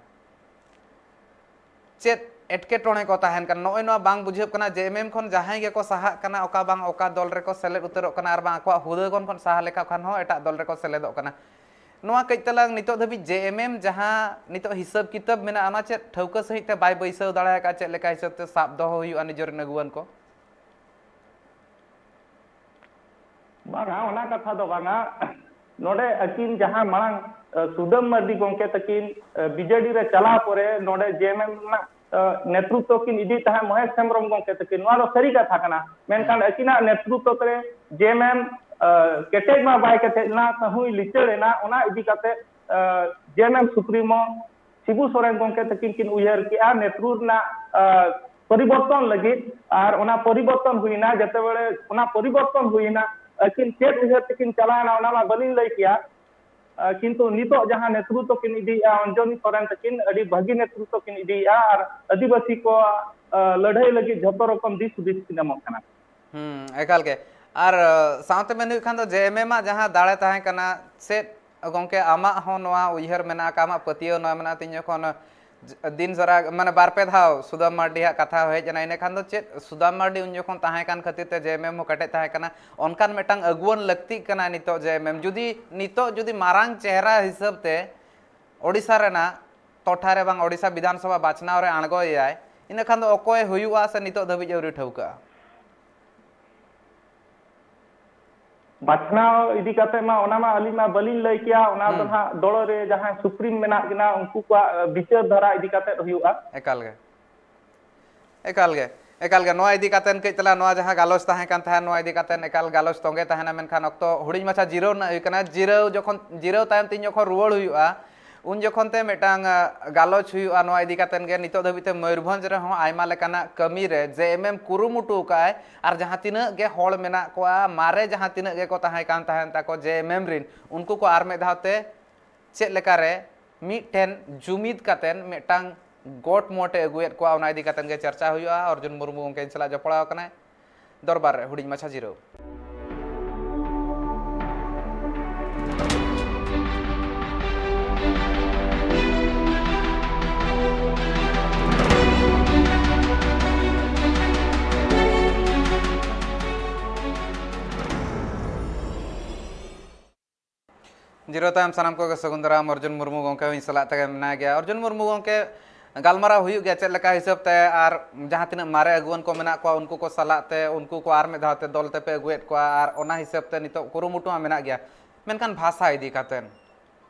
ᱪᱮᱫ ᱮᱴᱠᱮᱴᱚᱬᱮ ᱠᱚ ᱛᱟᱦᱮᱱ ᱠᱟᱱᱟ? ᱱᱚᱜᱼᱚᱭ ᱱᱚᱣᱟ ᱵᱟᱝ ᱵᱩᱡᱷᱟᱹᱜ ᱠᱟᱱᱟ, ᱡᱮ ᱮᱢ ᱮᱢ ᱠᱷᱚᱱ ᱡᱟᱦᱟᱸᱭ ᱜᱮᱠᱚ ᱥᱟᱦᱟᱜ ᱠᱟᱱᱟ, ᱚᱠᱟ ᱵᱟᱝ ᱚᱠᱟ ᱫᱚᱞ ᱨᱮᱠᱚ ᱥᱮᱞᱮᱫ ᱩᱛᱟᱹᱨᱚᱜ ᱠᱟᱱᱟ, ᱟᱨ ᱵᱟᱝ ᱟᱠᱚᱣᱟᱜ ᱦᱩᱫᱟᱹ ᱠᱷᱚᱱ, ᱠᱷᱚᱱ ᱥᱟᱦᱟ ᱞᱮᱠᱟ ᱠᱷᱟᱱ ᱦᱚᱸ ᱮᱴᱟᱜ ᱫᱚᱞ ᱨᱮᱠᱚ ᱥᱮᱞᱮᱫᱚᱜ ᱠᱟᱱᱟ᱾ ᱱᱚᱣᱟ ᱠᱟᱹᱡ ᱛᱟᱞᱟᱝ ᱱᱤᱛᱚᱜ ᱫᱷᱟᱹᱵᱤᱡ ᱡᱮ ᱮᱢ ᱮᱢ ᱡᱟᱦᱟᱸ ᱱᱤᱛᱚᱜ ᱦᱤᱥᱟᱹᱵ ᱠᱤᱛᱟᱹᱵ ᱢᱮᱱᱟᱜᱼᱟ, ᱚᱱᱟ ᱪᱮᱫ ᱴᱷᱟᱹᱣᱠᱟᱹ ᱥᱟᱺᱦᱤᱡ ᱛᱮ ᱵᱟᱭ ᱵᱟᱹᱭᱥᱟᱹᱣ ᱫᱟᱲᱮ ᱟᱠᱟᱫᱼᱟ, ᱪᱮᱫ ᱞᱮᱠᱟ ᱦᱤᱥᱟᱹᱵ ᱛᱮ ᱥᱟᱵ ᱫᱚᱦᱚ ᱦᱩᱭᱩᱜᱼᱟ ᱱᱤᱡᱮᱨ ᱨᱮᱱ ᱟᱹᱜᱩᱣᱟᱹᱱ ᱠᱚ? ᱵᱟᱝᱟ, ᱚᱱᱟ ᱠᱟᱛᱷᱟ ᱫᱚ ᱵᱟᱝᱟ᱾ ᱱᱚᱰᱮ ᱟᱹᱠᱤᱱ ᱡᱟᱦᱟᱸ ᱢᱟᱲᱟᱝ, ᱮ, ᱥᱩᱫᱟᱹᱢ ᱢᱟᱹᱨᱰᱤ ᱜᱚᱢᱠᱮ ᱛᱟᱹᱠᱤᱱ, ᱮ, ᱵᱤ ᱡᱮ ᱰᱤ ᱨᱮ ᱪᱟᱞᱟᱣ ᱯᱚᱨᱮ ᱱᱚᱰᱮ ᱡᱮ ᱮᱢ ᱮᱢ ᱨᱮᱱᱟᱜ, ᱮ, ᱱᱮᱛᱨᱩᱛᱛᱚ ᱠᱤᱱ ᱤᱫᱤᱭᱮᱫ ᱛᱟᱦᱮᱸᱫ ᱢᱚᱦᱮᱥ ᱦᱮᱢᱵᱨᱚᱢ ᱜᱚᱢᱠᱮ ᱛᱟᱹᱠᱤᱱ᱾ ᱱᱚᱣᱟ ᱫᱚ ᱥᱟᱹᱨᱤ ᱠᱟᱛᱷᱟ ᱠᱟᱱᱟ᱾ ᱢᱮᱱᱠᱷᱟᱱ ᱦᱩᱸ᱾ ᱟᱹᱠᱤᱱᱟᱜ ᱱᱮᱛᱨᱩᱛᱛᱚ ᱨᱮ ᱡᱮ ᱮᱢ ᱮᱢ ᱠᱮᱴᱮᱡ ᱢᱟ ᱵᱟᱭ ᱠᱮᱴᱮᱡ ᱞᱮᱱᱟ, ᱛᱟᱹᱦᱩᱭ ᱞᱤᱪᱟᱹᱲ ᱮᱱᱟ᱾ ᱚᱱᱟ ᱤᱫᱤ ᱠᱟᱛᱮ ᱡᱮ ᱮᱢ ᱮᱢ ᱥᱩᱯᱨᱤᱢᱳ ᱥᱤᱵᱩ ᱥᱚᱨᱮᱱ ᱜᱚᱢᱠᱮ ᱛᱟᱹᱠᱤᱱ ᱠᱤᱱ ᱩᱭᱦᱟᱹᱨ ᱠᱮᱜᱼᱟ, ᱱᱮᱛᱨᱩ ᱨᱮᱱᱟᱜ ᱯᱚᱨᱤᱵᱚᱨᱛᱚᱱ ᱞᱟᱹᱜᱤᱫ᱾ ᱟᱨ ᱚᱱᱟ ᱯᱚᱨᱤᱵᱚᱨᱛᱚᱱ ᱦᱩᱭᱱᱟ, ᱡᱮᱛᱮ ᱵᱮᱲᱮ ᱚᱱᱟ ᱯᱚᱨᱤᱵᱚᱨᱛᱚᱱ ᱦᱩᱭᱱᱟ, ᱟᱹᱠᱤᱱ ᱪᱮᱫ ᱩᱭᱦᱟᱹᱨ ᱛᱮᱠᱤᱱ ᱪᱟᱞᱟᱣᱱᱟ ᱚᱱᱟ ᱢᱟ ᱵᱟᱹᱞᱤᱧ ᱞᱟᱹᱭ ᱠᱮᱭᱟ᱾ ᱠᱤᱱᱛᱩ ᱱᱤᱛᱚᱜ ᱡᱟᱦᱟᱸ ᱱᱮᱛᱨᱩᱛᱚ ᱠᱤᱱ ᱤᱫᱤᱭᱮᱫᱼᱟ ᱚᱧᱡᱚᱱᱤ ᱥᱚᱨᱮᱱ ᱛᱟᱹᱠᱤᱱ, ᱟᱹᱰᱤ ᱵᱷᱟᱹᱜᱤ ᱱᱮᱛᱨᱩᱛᱚ ᱠᱤᱱ ᱤᱫᱤᱭᱮᱫᱼᱟ ᱟᱨ ᱟᱹᱫᱤᱵᱟᱹᱥᱤ ᱠᱚ ᱞᱟᱹᱲᱦᱟᱹᱭ ᱞᱟᱹᱜᱤᱫ ᱡᱷᱚᱛᱚ ᱨᱚᱠᱚᱢ ᱫᱤᱥ ᱦᱩᱫᱤᱥ ᱠᱤᱱ ᱮᱢᱚᱜ ᱠᱟᱱᱟ᱾ ᱦᱩᱸ, ᱮᱠᱟᱞ ᱜᱮ᱾ ᱟᱨ ᱥᱟᱶᱛᱮ ᱢᱮᱱ ᱦᱩᱭᱩᱜ ᱠᱷᱟᱱ ᱫᱚ ᱡᱮ ᱮᱢ ᱮᱢ ᱟᱜ ᱡᱟᱦᱟᱸ ᱫᱟᱲᱮ ᱛᱟᱦᱮᱸ ᱠᱟᱱᱟ, ᱪᱮᱫ ᱜᱚᱢᱠᱮ ᱟᱢᱟᱜ ᱦᱚᱸ ᱱᱚᱣᱟ ᱩᱭᱦᱟᱹᱨ ᱢᱮᱱᱟᱜ ᱟᱠᱟᱫ, ᱟᱢᱟᱜ ᱯᱟᱹᱛᱭᱟᱹᱣ ᱱᱚᱣᱟ ᱢᱮᱱᱟᱜᱼᱟ, ᱛᱤᱧ ᱡᱚᱠᱷᱚᱱ ᱫᱤᱱ ᱥᱟᱨᱟ ᱢᱟᱱᱮ ᱵᱟᱨ ᱯᱮ ᱫᱷᱟᱣ ᱥᱩᱫᱟᱢ ᱢᱟᱨᱰᱤᱭᱟᱜ ᱠᱟᱛᱷᱟ ᱦᱮᱡ ᱮᱱᱟ, ᱤᱱᱟᱹ ᱠᱷᱟᱱ ᱫᱚ ᱪᱮᱫ ᱥᱩᱫᱟᱢ ᱢᱟᱨᱰᱤ ᱩᱱ ᱡᱚᱠᱷᱚᱱ ᱛᱟᱦᱮᱸ ᱠᱟᱱ ᱠᱷᱟᱹᱛᱤᱨ ᱛᱮ ᱡᱮ ᱮᱢ ᱮᱢ ᱦᱚᱸ ᱠᱮᱴᱮᱡ ᱛᱟᱦᱮᱸ ᱠᱟᱱᱟ, ᱚᱱᱠᱟᱱ ᱢᱤᱫᱴᱟᱝ ᱟᱹᱜᱩᱣᱟᱹᱱ ᱞᱟᱹᱠᱛᱤᱜ ᱠᱟᱱᱟ ᱱᱤᱛᱚᱜ ᱡᱮ ᱮᱢ ᱮᱢ᱾ ᱡᱩᱫᱤ ᱱᱤᱛᱚᱜ ᱡᱩᱫᱤ ᱢᱟᱨᱟᱝ ᱪᱮᱦᱨᱟ ᱦᱤᱥᱟᱹᱵ ᱛᱮ ᱳᱰᱤᱥᱟ ᱨᱮᱱᱟᱜ ᱴᱚᱴᱷᱟ ᱨᱮ ᱵᱟᱝ ᱳᱰᱤᱥᱟ ᱵᱤᱫᱷᱟᱱ ᱥᱚᱵᱷᱟ ᱵᱟᱪᱷᱱᱟᱣ ᱨᱮ ᱟᱬᱜᱚᱭᱮᱭᱟᱭ, ᱤᱱᱟᱹ ᱠᱷᱟᱱ ᱫᱚ ᱚᱠᱚᱭ ᱦᱩᱭᱩᱜᱼᱟ ᱥᱮ ᱱᱤᱛᱚᱜ ᱫᱷᱟᱹᱵᱤᱡ ᱟᱹᱣᱨᱤ ᱴᱷᱟᱹᱣᱠᱟᱹᱜᱼᱟ? ᱵᱟᱪᱷᱱᱟᱣ ᱤᱫᱤ ᱠᱟᱛᱮ ᱢᱟ ᱚᱱᱟ ᱢᱟ ᱟᱹᱞᱤᱧ ᱢᱟ ᱵᱟᱹᱞᱤᱧ ᱞᱟᱹᱭ ᱠᱮᱭᱟ, ᱚᱱᱟ ᱫᱚ ᱦᱩᱸ᱾ ᱱᱟᱦᱟᱜ ᱫᱚᱞ ᱨᱮ ᱡᱟᱦᱟᱸᱭ ᱥᱩᱯᱨᱤᱢ ᱢᱮᱱᱟᱜ ᱠᱤᱱᱟ ᱩᱱᱠᱩ ᱠᱚᱣᱟᱜ ᱵᱤᱪᱟᱹᱨ ᱫᱷᱟᱨᱟ ᱤᱫᱤ ᱠᱟᱛᱮ ᱦᱩᱭᱩᱜᱼᱟ᱾ ᱮᱠᱟᱞ ᱜᱮ᱾ ᱮᱠᱟᱞ ᱜᱮ, ᱮᱠᱟᱞ ᱜᱮ᱾ ᱱᱚᱣᱟ ᱤᱫᱤ ᱠᱟᱛᱮᱱ ᱠᱟᱹᱡ ᱛᱟᱞᱟᱝ, ᱱᱚᱣᱟ ᱡᱟᱦᱟᱸ ᱜᱟᱞᱚᱪ ᱛᱟᱦᱮᱸ ᱠᱟᱱ ᱛᱟᱦᱮᱸᱫ, ᱱᱚᱣᱟ ᱤᱫᱤ ᱠᱟᱛᱮᱱ ᱮᱠᱟᱞ ᱜᱟᱞᱚᱪ ᱛᱚᱸᱜᱮ ᱛᱟᱦᱮᱱᱟ, ᱢᱮᱱᱠᱷᱟᱱ ᱚᱠᱛᱚ ᱦᱩᱰᱤᱧ ᱢᱟᱪᱷᱟ ᱡᱤᱨᱟᱹᱣ ᱨᱮᱱᱟᱜ ᱦᱩᱭ ᱠᱟᱱᱟ᱾ ᱡᱤᱨᱟᱹᱣ ᱡᱚᱠᱷᱚᱱ, ᱡᱤᱨᱟᱹᱣ ᱛᱟᱭᱚᱢ ᱛᱤᱧ ᱡᱚᱠᱷᱚᱱ ᱨᱩᱣᱟᱹᱲ ᱦᱩᱭᱩᱜᱼᱟ, ᱩᱱ ᱡᱚᱠᱷᱚᱱ ᱛᱮ ᱢᱤᱫᱴᱟᱝ, ᱟ, ᱜᱟᱞᱚᱪ ᱦᱩᱭᱩᱜᱼᱟ ᱱᱚᱣᱟ ᱤᱫᱤ ᱠᱟᱛᱮᱱ ᱜᱮ᱾ ᱱᱤᱛᱚᱜ ᱫᱷᱟᱹᱵᱤᱡ ᱛᱮ ᱢᱚᱭᱩᱨᱵᱷᱚᱸᱡᱽ ᱨᱮᱦᱚᱸ ᱟᱭᱢᱟ ᱞᱮᱠᱟᱱᱟᱜ ᱠᱟᱹᱢᱤ ᱨᱮ ᱡᱮ ᱮᱢ ᱮᱢ ᱠᱩᱨᱩᱢᱩᱴᱩ ᱟᱠᱟᱫᱼᱟᱭ, ᱟᱨ ᱡᱟᱦᱟᱸ ᱛᱤᱱᱟᱹᱜ ᱜᱮ ᱦᱚᱲ ᱢᱮᱱᱟᱜ ᱠᱚᱣᱟ, ᱢᱟᱨᱮ ᱡᱟᱦᱟᱸ ᱛᱤᱱᱟᱹᱜ ᱜᱮᱠᱚ ᱛᱟᱦᱮᱸ ᱠᱟᱱ ᱛᱟᱦᱮᱸᱫ ᱛᱟᱠᱚ ᱡᱮ ᱮᱢ ᱮᱢ ᱨᱤᱱ, ᱩᱱᱠᱩ ᱠᱚ ᱟᱨ ᱢᱤᱫ ᱫᱷᱟᱣ ᱛᱮ ᱪᱮᱫ ᱞᱮᱠᱟᱨᱮ ᱢᱤᱫᱴᱷᱮᱱ ᱡᱩᱢᱤᱫ ᱠᱟᱛᱮᱱ ᱢᱤᱫᱴᱟᱝ ᱜᱚᱴ ᱢᱚᱴ ᱮ ᱟᱹᱜᱩᱭᱮᱫ ᱠᱚᱣᱟ, ᱚᱱᱟ ᱤᱫᱤ ᱠᱟᱛᱮᱱ ᱜᱮ ᱪᱟᱨᱪᱟ ᱦᱩᱭᱩᱜᱼᱟ᱾ ᱚᱨᱡᱩᱱ ᱢᱩᱨᱢᱩ ᱜᱚᱢᱠᱮ ᱤᱧ ᱥᱟᱞᱟᱜ ᱡᱚᱯᱲᱟᱣ ᱟᱠᱟᱱᱟᱭ᱾ ᱫᱚᱨᱵᱟᱨ ᱨᱮ ᱦᱩᱰᱤᱧ ᱢᱟᱪᱷᱟ ᱡᱤᱨᱟᱹᱣ᱾ ᱡᱤᱨᱟᱹᱣ ᱛᱟᱭᱚᱢ ᱥᱟᱱᱟᱢ ᱠᱚᱜᱮ ᱥᱟᱹᱜᱩᱱ ᱫᱟᱨᱟᱢ᱾ ᱚᱨᱡᱩᱱ ᱢᱩᱨᱢᱩ ᱜᱚᱢᱠᱮ ᱦᱚᱸ ᱤᱧ ᱥᱟᱞᱟᱜ ᱛᱮᱜᱮ ᱢᱮᱱᱟᱭ ᱜᱮᱭᱟ᱾ ᱚᱨᱡᱩᱱ ᱢᱩᱨᱢᱩ ᱜᱚᱢᱠᱮ, ᱜᱟᱞᱢᱟᱨᱟᱣ ᱦᱩᱭᱩᱜ ᱜᱮᱭᱟ ᱪᱮᱫ ᱞᱮᱠᱟ ᱦᱤᱥᱟᱹᱵ ᱛᱮ, ᱟᱨ ᱡᱟᱦᱟᱸ ᱛᱤᱱᱟᱹᱜ ᱢᱟᱨᱮ ᱟᱹᱜᱩᱣᱟᱹᱱ ᱠᱚ ᱢᱮᱱᱟᱜ ᱠᱚᱣᱟ, ᱩᱱᱠᱩ ᱠᱚ ᱥᱟᱞᱟᱜ ᱛᱮ, ᱩᱱᱠᱩ ᱠᱚ ᱟᱨ ᱢᱤᱫ ᱫᱷᱟᱣ ᱛᱮ ᱫᱚᱞ ᱛᱮᱯᱮ ᱟᱹᱜᱩᱭᱮᱫ ᱠᱚᱣᱟ, ᱟᱨ ᱚᱱᱟ ᱦᱤᱥᱟᱹᱵ ᱛᱮ ᱱᱤᱛᱚᱜ ᱠᱩᱨᱩᱢᱩᱴᱩ ᱦᱚᱸ ᱢᱮᱱᱟᱜ ᱜᱮᱭᱟ᱾ ᱢᱮᱱᱠᱷᱟᱱ ᱵᱷᱟᱥᱟ ᱤᱫᱤ ᱠᱟᱛᱮᱱ,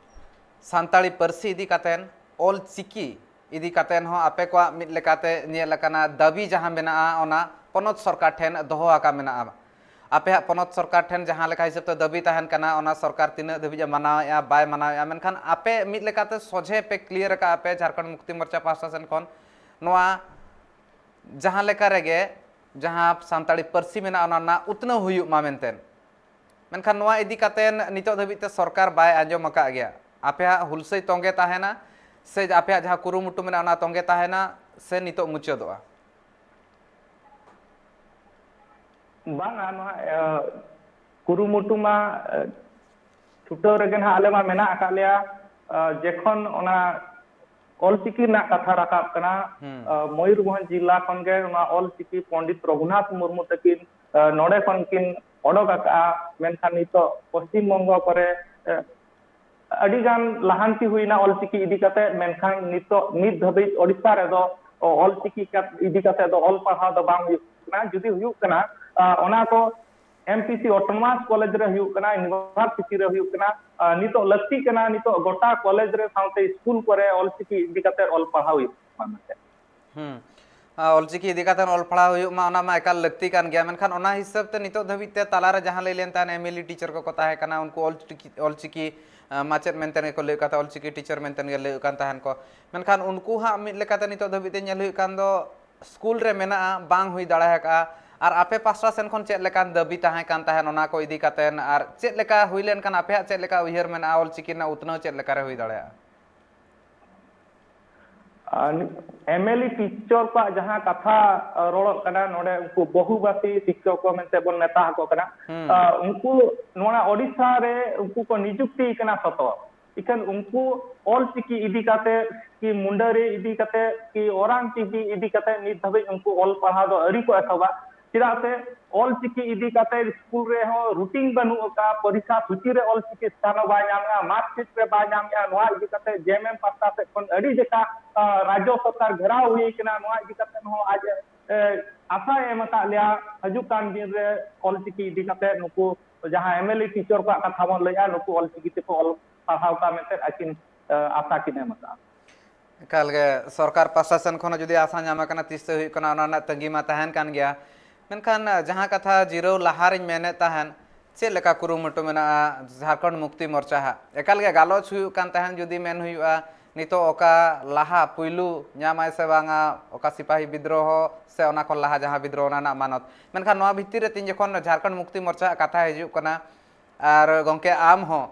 ᱥᱟᱱᱛᱟᱲᱤ ᱯᱟᱹᱨᱥᱤ ᱤᱫᱤ ᱠᱟᱛᱮᱱ, ᱚᱞ ᱪᱤᱠᱤ ᱤᱫᱤ ᱠᱟᱛᱮᱱ ᱦᱚᱸ ᱟᱯᱮ ᱠᱚᱣᱟᱜ ᱢᱤᱫ ᱞᱮᱠᱟᱛᱮ ᱧᱮᱞ ᱟᱠᱟᱱᱟ, ᱫᱟᱹᱵᱤ ᱡᱟᱦᱟᱸ ᱢᱮᱱᱟᱜᱼᱟ, ᱚᱱᱟ ᱯᱚᱱᱚᱛ ᱥᱚᱨᱠᱟᱨ ᱴᱷᱮᱱ ᱫᱚᱦᱚ ᱟᱠᱟ ᱢᱮᱱᱟᱜᱼᱟ᱾ ᱟᱯᱮᱭᱟᱜ ᱯᱚᱱᱚᱛ ᱥᱚᱨᱠᱟᱨ ᱴᱷᱮᱱ ᱡᱟᱦᱟᱸ ᱞᱮᱠᱟ ᱦᱤᱥᱟᱹᱵ ᱛᱮ ᱫᱟᱹᱵᱤ ᱛᱟᱦᱮᱱ ᱠᱟᱱᱟ, ᱚᱱᱟ ᱥᱚᱨᱠᱟᱨ ᱛᱤᱱᱟᱹᱜ ᱫᱷᱟᱹᱵᱤᱡ ᱮ ᱢᱟᱱᱟᱣᱮᱫᱼᱟ, ᱵᱟᱭ ᱢᱟᱱᱟᱣᱮᱫᱼᱟ, ᱢᱮᱱᱠᱷᱟᱱ ᱟᱯᱮ ᱢᱤᱫ ᱞᱮᱠᱟᱛᱮ ᱥᱚᱡᱷᱮ ᱯᱮ ᱠᱞᱤᱭᱟᱨ ᱟᱠᱟᱫᱼᱟ ᱯᱮ ᱡᱷᱟᱲᱠᱷᱚᱸᱰ ᱢᱩᱠᱛᱤ ᱢᱳᱨᱪᱟ ᱯᱟᱦᱴᱟ ᱥᱮᱱ ᱠᱷᱚᱱ, ᱱᱚᱣᱟ ᱡᱟᱦᱟᱸ ᱞᱮᱠᱟ ᱨᱮᱜᱮ ᱡᱟᱦᱟᱸ ᱥᱟᱱᱛᱟᱲᱤ ᱯᱟᱹᱨᱥᱤ ᱢᱮᱱᱟᱜᱼᱟ, ᱚᱱᱟ ᱨᱮᱱᱟᱜ ᱩᱛᱱᱟᱹᱣ ᱦᱩᱭᱩᱜ ᱢᱟ ᱢᱮᱱᱛᱮ᱾ ᱢᱮᱱᱠᱷᱟᱱ ᱱᱚᱣᱟ ᱤᱫᱤ ᱠᱟᱛᱮ ᱱᱤᱛᱚᱜ ᱫᱷᱟᱹᱵᱤᱡ ᱛᱮ ᱥᱚᱨᱠᱟᱨ ᱵᱟᱭ ᱟᱸᱡᱚᱢ ᱟᱠᱟᱫ ᱜᱮᱭᱟ᱾ ᱟᱯᱮᱭᱟᱜ ᱦᱩᱞᱥᱟᱹᱭ ᱛᱚᱸᱜᱮ ᱛᱟᱦᱮᱱᱟ ᱥᱮ ᱟᱯᱮᱭᱟᱜ ᱡᱟᱦᱟᱸ ᱠᱩᱨᱩᱢᱩᱴᱩ ᱢᱮᱱᱟᱜᱼᱟ, ᱚᱱᱟ ᱛᱚᱸᱜᱮ ᱛᱟᱦᱮᱱᱟ ᱥᱮ ᱱᱤᱛᱚᱜ ᱢᱩᱪᱟᱹᱫᱚᱜᱼᱟ? ᱵᱟᱝᱟ, ᱱᱚᱣᱟ, ᱮ, ᱠᱩᱨᱩᱢᱩᱴᱩ ᱢᱟ, ᱮ, ᱪᱷᱩᱴᱟᱹᱣ ᱨᱮᱜᱮ ᱱᱟᱦᱟᱜ ᱟᱞᱮ ᱢᱟ ᱢᱮᱱᱟᱜ ᱟᱠᱟᱫ ᱞᱮᱭᱟ᱾ ᱮ, ᱡᱮᱠᱷᱚᱱ ᱚᱱᱟ ᱚᱞᱪᱤᱠᱤ ᱨᱮᱱᱟᱜ ᱠᱟᱛᱷᱟ ᱨᱟᱠᱟᱵ ᱠᱟᱱᱟ, ᱦᱩᱸ᱾ ᱮ, ᱢᱚᱭᱩᱨᱵᱷᱚᱸᱡᱽ ᱡᱤᱞᱟ ᱠᱷᱚᱱ ᱜᱮ ᱱᱚᱣᱟ ᱚᱞᱪᱤᱠᱤ ᱯᱚᱱᱰᱤᱛ ᱨᱚᱜᱷᱩᱱᱟᱛᱷ ᱢᱩᱨᱢᱩ ᱛᱟᱹᱠᱤᱱ, ᱮ, ᱱᱚᱰᱮ ᱠᱷᱚᱱ ᱠᱤᱱ ᱚᱰᱚᱠ ᱟᱠᱟᱫᱼᱟ᱾ ᱢᱮᱱᱠᱷᱟᱱ ᱱᱤᱛᱚᱜ ᱯᱚᱥᱪᱤᱢ ᱵᱚᱝᱜᱚ ᱠᱚᱨᱮ, ᱮ, ᱟᱹᱰᱤ ᱜᱟᱱ ᱞᱟᱦᱟᱱᱛᱤ ᱦᱩᱭᱱᱟ ᱚᱞᱪᱤᱠᱤ ᱤᱫᱤ ᱠᱟᱛᱮ, ᱢᱮᱱᱠᱷᱟᱱ ᱱᱤᱛᱚᱜ ᱱᱤᱛ ᱫᱷᱟᱹᱵᱤᱡ ᱳᱰᱤᱥᱟ ᱨᱮᱫᱚ ᱚᱞᱪᱤᱠᱤ ᱠᱟ-, ᱤᱫᱤ ᱠᱟᱛᱮ ᱫᱚ ᱚᱞ ᱯᱟᱲᱦᱟᱣ ᱫᱚ ᱵᱟᱝ ᱦᱩᱭᱩᱜ ᱠᱟᱱᱟ᱾ ᱡᱩᱫᱤ ᱦᱩᱭᱩᱜ ᱠᱟᱱᱟ, ᱟ, ᱚᱱᱟ ᱠᱚ M P C Autonomous College ᱨᱮ ᱦᱩᱭᱩᱜ ᱠᱟᱱᱟ, university ᱨᱮ ᱦᱩᱭᱩᱜ ᱠᱟᱱᱟ᱾ ᱟ, ᱱᱤᱛᱚᱜ ᱞᱟᱹᱠᱛᱤ ᱠᱟᱱᱟ, ᱱᱤᱛᱚᱜ ᱜᱚᱴᱟ ᱠᱚᱞᱮᱡᱽ ᱨᱮ ᱥᱟᱶᱛᱮ ᱥᱠᱩᱞ ᱠᱚᱨᱮ ᱚᱞᱪᱤᱠᱤ ᱤᱫᱤ ᱠᱟᱛᱮ ᱚᱞ ᱯᱟᱲᱦᱟᱣ ᱦᱩᱭᱩᱜ ᱠᱟᱱᱟ ᱢᱮᱱᱛᱮ᱾ ᱦᱩᱸ᱾ ᱟ, ᱚᱞᱪᱤᱠᱤ ᱤᱫᱤ ᱠᱟᱛᱮ ᱚᱞ ᱯᱟᱲᱦᱟᱣ ᱦᱩᱭᱩᱜ ᱢᱟ, ᱚᱱᱟ ᱢᱟ ᱮᱠᱟᱞ ᱞᱟᱹᱠᱛᱤ ᱠᱟᱱ ᱜᱮᱭᱟ, ᱢᱮᱱᱠᱷᱟᱱ ᱚᱱᱟ ᱦᱤᱥᱟᱹᱵ ᱛᱮ ᱱᱤᱛᱚᱜ ᱫᱷᱟᱹᱵᱤᱡ ᱛᱮ ᱛᱟᱞᱟᱨᱮ ᱡᱟᱦᱟᱸ ᱞᱟᱹᱭ ᱞᱮᱱ ᱛᱟᱦᱮᱸᱱ, M L E teacher ᱠᱚᱠᱚ ᱛᱟᱦᱮᱸ ᱠᱟᱱᱟ, ᱩᱱᱠᱩ ᱚᱞᱪᱤᱠᱤ, ᱚᱞᱪᱤᱠᱤ, ᱟ, ᱢᱟᱪᱮᱫ ᱢᱮᱱᱛᱮ ᱜᱮᱠᱚ ᱞᱟᱹᱭ ᱠᱟᱱ ᱛᱟᱦᱮᱸᱫ, ᱚᱞᱪᱤᱠᱤ teacher ᱢᱮᱱᱛᱮ ᱜᱮ ᱞᱟᱹᱭ ᱠᱟᱱ ᱛᱟᱦᱮᱸᱱ ᱠᱚ, ᱢᱮᱱᱠᱷᱟᱱ ᱩᱱᱠᱩ ᱦᱟᱸᱜ ᱢᱤᱫ ᱞᱮᱠᱟᱛᱮ ᱱᱤᱛᱚᱜ ᱫᱷᱟᱹᱵᱤᱡ ᱛᱮ ᱧᱮᱞ ᱦᱩᱭᱩᱜ ᱠᱟᱱ ᱫᱚ ᱥᱠᱩᱞ ᱨᱮ ᱢᱮᱱᱟᱜᱼᱟ, ᱵᱟᱝ ᱦᱩᱭ ᱫᱟᱲᱮ ᱟᱠᱟᱫᱼᱟ᱾ ᱟᱨ ᱟᱯᱮ ᱯᱟᱥᱴᱟ ᱥᱮᱱ ᱠᱷᱚᱱ ᱪᱮᱫ ᱞᱮᱠᱟᱱ ᱫᱟᱹᱵᱤ ᱛᱟᱦᱮᱸ ᱠᱟᱱ ᱛᱟᱦᱮᱸᱱ, ᱚᱱᱟ ᱠᱚ ᱤᱫᱤ ᱠᱟᱛᱮ, ᱟᱨ ᱪᱮᱫ ᱞᱮᱠᱟ ᱦᱩᱭ ᱞᱮᱱᱠᱷᱟᱱ ᱟᱯᱮᱭᱟᱜ ᱪᱮᱫ ᱞᱮᱠᱟ ᱩᱭᱦᱟᱹᱨ ᱢᱮᱱᱟᱜᱼᱟ, ᱚᱞᱪᱤᱠᱤ ᱨᱮᱱᱟᱜ ᱩᱛᱱᱟᱹᱣ ᱪᱮᱫ ᱞᱮᱠᱟᱨᱮ ᱦᱩᱭ ᱫᱟᱲᱮᱭᱟᱜᱼᱟ? ᱟᱨ M L E teacher ᱠᱚᱣᱟᱜ ᱡᱟᱦᱟᱸ ᱠᱟᱛᱷᱟ, ᱟ, ᱨᱚᱲᱚᱜ ᱠᱟᱱᱟ ᱱᱚᱰᱮ, ᱩᱱᱠᱩ ᱵᱚᱦᱩᱵᱷᱟᱥᱤ ᱥᱤᱠᱠᱷᱚᱠ ᱠᱚ ᱢᱮᱱᱛᱮ ᱵᱚᱱ ᱢᱮᱛᱟ ᱟᱠᱚ ᱠᱟᱱᱟ᱾ ᱦᱩᱸ᱾ ᱟ, ᱩᱱᱠᱩ ᱱᱚᱣᱟ ᱳᱰᱤᱥᱟ ᱨᱮ ᱩᱱᱠᱩ ᱠᱚ ᱱᱤᱡᱩᱠᱛᱤ ᱠᱟᱱᱟ ᱥᱚᱛᱚ, ᱤᱠᱷᱟᱹᱱ ᱩᱱᱠᱩ ᱚᱞ ᱪᱤᱠᱤ ᱤᱫᱤ ᱠᱟᱛᱮ ᱠᱤ ᱢᱩᱱᱰᱟᱹᱨᱤ ᱤᱫᱤ ᱠᱟᱛᱮ ᱠᱤ ᱚᱨᱟᱝ ᱪᱤᱠᱤ ᱤᱫᱤ ᱠᱟᱛᱮ ᱱᱤᱛ ᱫᱷᱟᱹᱵᱤᱡ ᱩᱱᱠᱩ ᱚᱞ ᱯᱟᱲᱦᱟᱣ ᱫᱚ ᱟᱹᱣᱨᱤ ᱠᱚ ᱮᱛᱚᱦᱚᱵᱟ᱾ ᱪᱮᱫᱟᱜ ᱥᱮ ᱚᱞ ᱪᱤᱠᱤ ᱤᱫᱤ ᱠᱟᱛᱮ ᱥᱠᱩᱞ ᱨᱮᱦᱚᱸ ᱨᱩᱴᱤᱱ ᱵᱟᱹᱱᱩᱜ ᱟᱠᱟᱫᱼᱟ, ᱯᱚᱨᱤᱠᱷᱟ ᱥᱩᱪᱤ ᱨᱮ ᱚᱞ ᱪᱤᱠᱤ ᱥᱛᱷᱟᱱ ᱦᱚᱸ ᱵᱟᱭ ᱧᱟᱢᱮᱜᱼᱟ, ᱢᱟᱨᱠᱥᱤᱴ ᱨᱮ ᱵᱟᱭ ᱧᱟᱢᱮᱜᱼᱟ᱾ ᱱᱚᱣᱟ ᱤᱫᱤ ᱠᱟᱛᱮ J M M ᱯᱟᱦᱴᱟ ᱥᱮᱫ ᱠᱷᱚᱱ ᱟᱹᱰᱤ ᱡᱮᱠᱷᱟ, ᱟ, ᱨᱟᱡᱽᱡᱚ ᱥᱚᱨᱠᱟᱨ ᱜᱷᱮᱨᱟᱣ ᱦᱩᱭ ᱠᱟᱱᱟ᱾ ᱱᱚᱣᱟ ᱤᱫᱤ ᱠᱟᱛᱮ ᱦᱚᱸ ᱟᱡ, ᱮ, ᱟᱥᱟᱭ ᱮᱢ ᱟᱠᱟᱫ ᱞᱮᱭᱟ, ᱦᱤᱡᱩᱜ ᱠᱟᱱ ᱫᱤᱱ ᱨᱮ ᱚᱞ ᱪᱤᱠᱤ ᱤᱫᱤ ᱠᱟᱛᱮ ᱱᱩᱠᱩ ᱡᱟᱦᱟᱸ M L E teacher ᱠᱚᱣᱟᱜ ᱠᱟᱛᱷᱟ ᱵᱚᱱ ᱞᱟᱹᱭᱮᱜᱼᱟ, ᱱᱩᱠᱩ ᱚᱞ ᱪᱤᱠᱤ ᱛᱮᱠᱚ ᱚᱞ ᱯᱟᱲᱦᱟᱣ ᱠᱚᱣᱟ ᱢᱮᱱᱛᱮ ᱟᱹᱠᱤᱱ, ᱮ, ᱟᱥᱟ ᱠᱤᱱ ᱮᱢ ᱟᱠᱟᱫᱼᱟ᱾ ᱮᱠᱟᱞ ᱜᱮ, ᱥᱚᱨᱠᱟᱨ ᱯᱟᱥᱴᱟ ᱥᱮᱱ ᱠᱷᱚᱱ ᱦᱚᱸ ᱡᱩᱫᱤ ᱟᱥᱟ ᱧᱟᱢ ᱟᱠᱟᱱᱟ, ᱛᱤᱥ ᱛᱮ ᱦᱩᱭᱩᱜ ᱠᱟᱱᱟ, ᱚᱱᱟ ᱨᱮᱱᱟᱜ ᱛᱟᱺᱜᱤ ᱢᱟ ᱛᱟᱦᱮᱱ ᱠᱟᱱ ᱜᱮᱭᱟ᱾ ᱢᱮᱱᱠᱷᱟᱱ ᱡᱟᱦᱟᱸ ᱠᱟᱛᱷᱟ ᱡᱤᱨᱟᱹᱣ ᱞᱟᱦᱟ ᱨᱤᱧ ᱢᱮᱱᱮᱫ ᱛᱟᱦᱮᱱ, ᱪᱮᱫ ᱞᱮᱠᱟ ᱠᱩᱨᱩᱢᱩᱴᱩ ᱢᱮᱱᱟᱜᱼᱟ ᱡᱷᱟᱲᱠᱷᱚᱸᱰ ᱢᱩᱠᱛᱤ ᱢᱳᱨᱪᱟ ᱦᱟᱸᱜ? ᱮᱠᱟᱞ ᱜᱮ ᱜᱟᱞᱚᱪ ᱦᱩᱭᱩᱜ ᱠᱟᱱ ᱛᱟᱦᱮᱱ, ᱡᱩᱫᱤ ᱢᱮᱱ ᱦᱩᱭᱩᱜᱼᱟ ᱱᱤᱛᱚᱜ ᱚᱠᱟ ᱞᱟᱦᱟ ᱯᱩᱭᱞᱩ ᱧᱟᱢᱟᱭ ᱥᱮ ᱵᱟᱝᱟ, ᱚᱠᱟ ᱥᱤᱯᱟᱦᱤ ᱵᱤᱫᱽᱨᱳᱦᱚ ᱥᱮ ᱚᱱᱟ ᱠᱷᱚᱱ ᱞᱟᱦᱟ ᱡᱟᱦᱟᱸ ᱵᱤᱫᱽᱨᱳᱦᱚ, ᱚᱱᱟ ᱨᱮᱱᱟᱜ ᱢᱟᱱᱚᱛ᱾ ᱢᱮᱱᱠᱷᱟᱱ ᱱᱚᱣᱟ ᱵᱷᱤᱛᱤᱨ ᱨᱮ ᱛᱤᱧ ᱡᱚᱠᱷᱚᱱ ᱡᱷᱟᱲᱠᱷᱚᱸᱰ ᱢᱩᱠᱛᱤ ᱢᱳᱨᱪᱟ ᱦᱟᱸᱜ ᱠᱟᱛᱷᱟ ᱦᱤᱡᱩᱜ ᱠᱟᱱᱟ, ᱟᱨ ᱜᱚᱢᱠᱮ ᱟᱢ ᱦᱚᱸ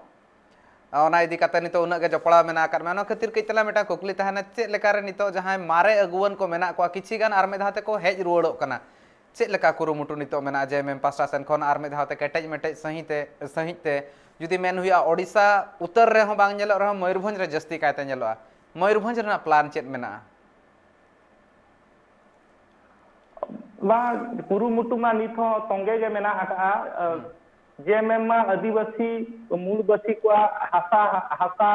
ᱚᱱᱟ ᱤᱫᱤ ᱠᱟᱛᱮ ᱱᱤᱛᱚᱜ ᱩᱱᱟᱹᱜ ᱜᱮ ᱡᱚᱯᱲᱟᱣ ᱢᱮᱱᱟᱜ ᱟᱠᱟᱫ ᱢᱮᱭᱟ, ᱚᱱᱟ ᱠᱷᱟᱹᱛᱤᱨ ᱠᱟᱹᱡ ᱛᱟᱞᱟᱝ ᱢᱤᱫᱴᱟᱝ ᱠᱩᱠᱞᱤ ᱛᱟᱦᱮᱱᱟ, ᱪᱮᱫ ᱞᱮᱠᱟ ᱨᱮ ᱱᱤᱛᱚᱜ ᱡᱟᱦᱟᱸᱭ ᱢᱟᱨᱮ ᱟᱹᱜᱩᱣᱟᱹᱱ ᱠᱚ ᱢᱮᱱᱟᱜ ᱠᱚᱣᱟ, ᱠᱤᱪᱷᱤ ᱜᱟᱱ ᱟᱨ ᱢᱤᱫ ᱫᱷᱟᱣ ᱛᱮᱠᱚ ᱦᱮᱡ ᱨᱩᱣᱟᱹᱲᱚᱜ ᱠᱟᱱᱟ, ᱪᱮᱫ ᱞᱮᱠᱟ ᱠᱩᱨᱩᱢᱩᱴᱩ ᱱᱤᱛᱚᱜ ᱢᱮᱱᱟᱜᱼᱟ ᱡᱮ ᱮᱢ ᱮᱢ ᱯᱟᱥᱴᱟ ᱥᱮᱱ ᱠᱷᱚᱱ ᱟᱨ ᱢᱤᱫ ᱫᱷᱟᱣ ᱛᱮ ᱠᱮᱴᱮᱡ ᱢᱮᱴᱮᱡ ᱥᱟᱺᱦᱤᱡ ᱛᱮ, ᱥᱟᱺᱦᱤᱡ ᱛᱮ? ᱡᱩᱫᱤ ᱢᱮᱱ ᱦᱩᱭᱩᱜᱼᱟ, ᱳᱰᱤᱥᱟ ᱩᱛᱟᱹᱨ ᱨᱮᱦᱚᱸ ᱵᱟᱝ ᱧᱮᱞᱚᱜ ᱨᱮᱦᱚᱸ ᱢᱚᱭᱩᱨᱵᱷᱚᱸᱡᱽ ᱨᱮ ᱡᱟᱹᱥᱛᱤ ᱠᱟᱭᱛᱮ ᱧᱮᱞᱚᱜᱼᱟ, ᱢᱚᱭᱩᱨᱵᱷᱚᱸᱡᱽ ᱨᱮᱱᱟᱜ ᱯᱞᱟᱱ ᱪᱮᱫ ᱢᱮᱱᱟᱜᱼᱟ? ᱵᱟᱝ, ᱠᱩᱨᱩᱢᱩᱴᱩ ᱢᱟ ᱱᱤᱛ ᱦᱚᱸ ᱛᱚᱸᱜᱮ ᱜᱮ ᱢᱮᱱᱟᱜ ᱟᱠᱟᱫᱼᱟ᱾ ᱡᱮ ᱮᱢ ᱮᱢ ᱢᱟ ᱟᱹᱫᱤᱵᱟᱹᱥᱤ ᱢᱩᱞᱵᱟᱹᱥᱤ ᱠᱚᱣᱟᱜ ᱦᱟᱥᱟ, ᱦᱟᱥᱟ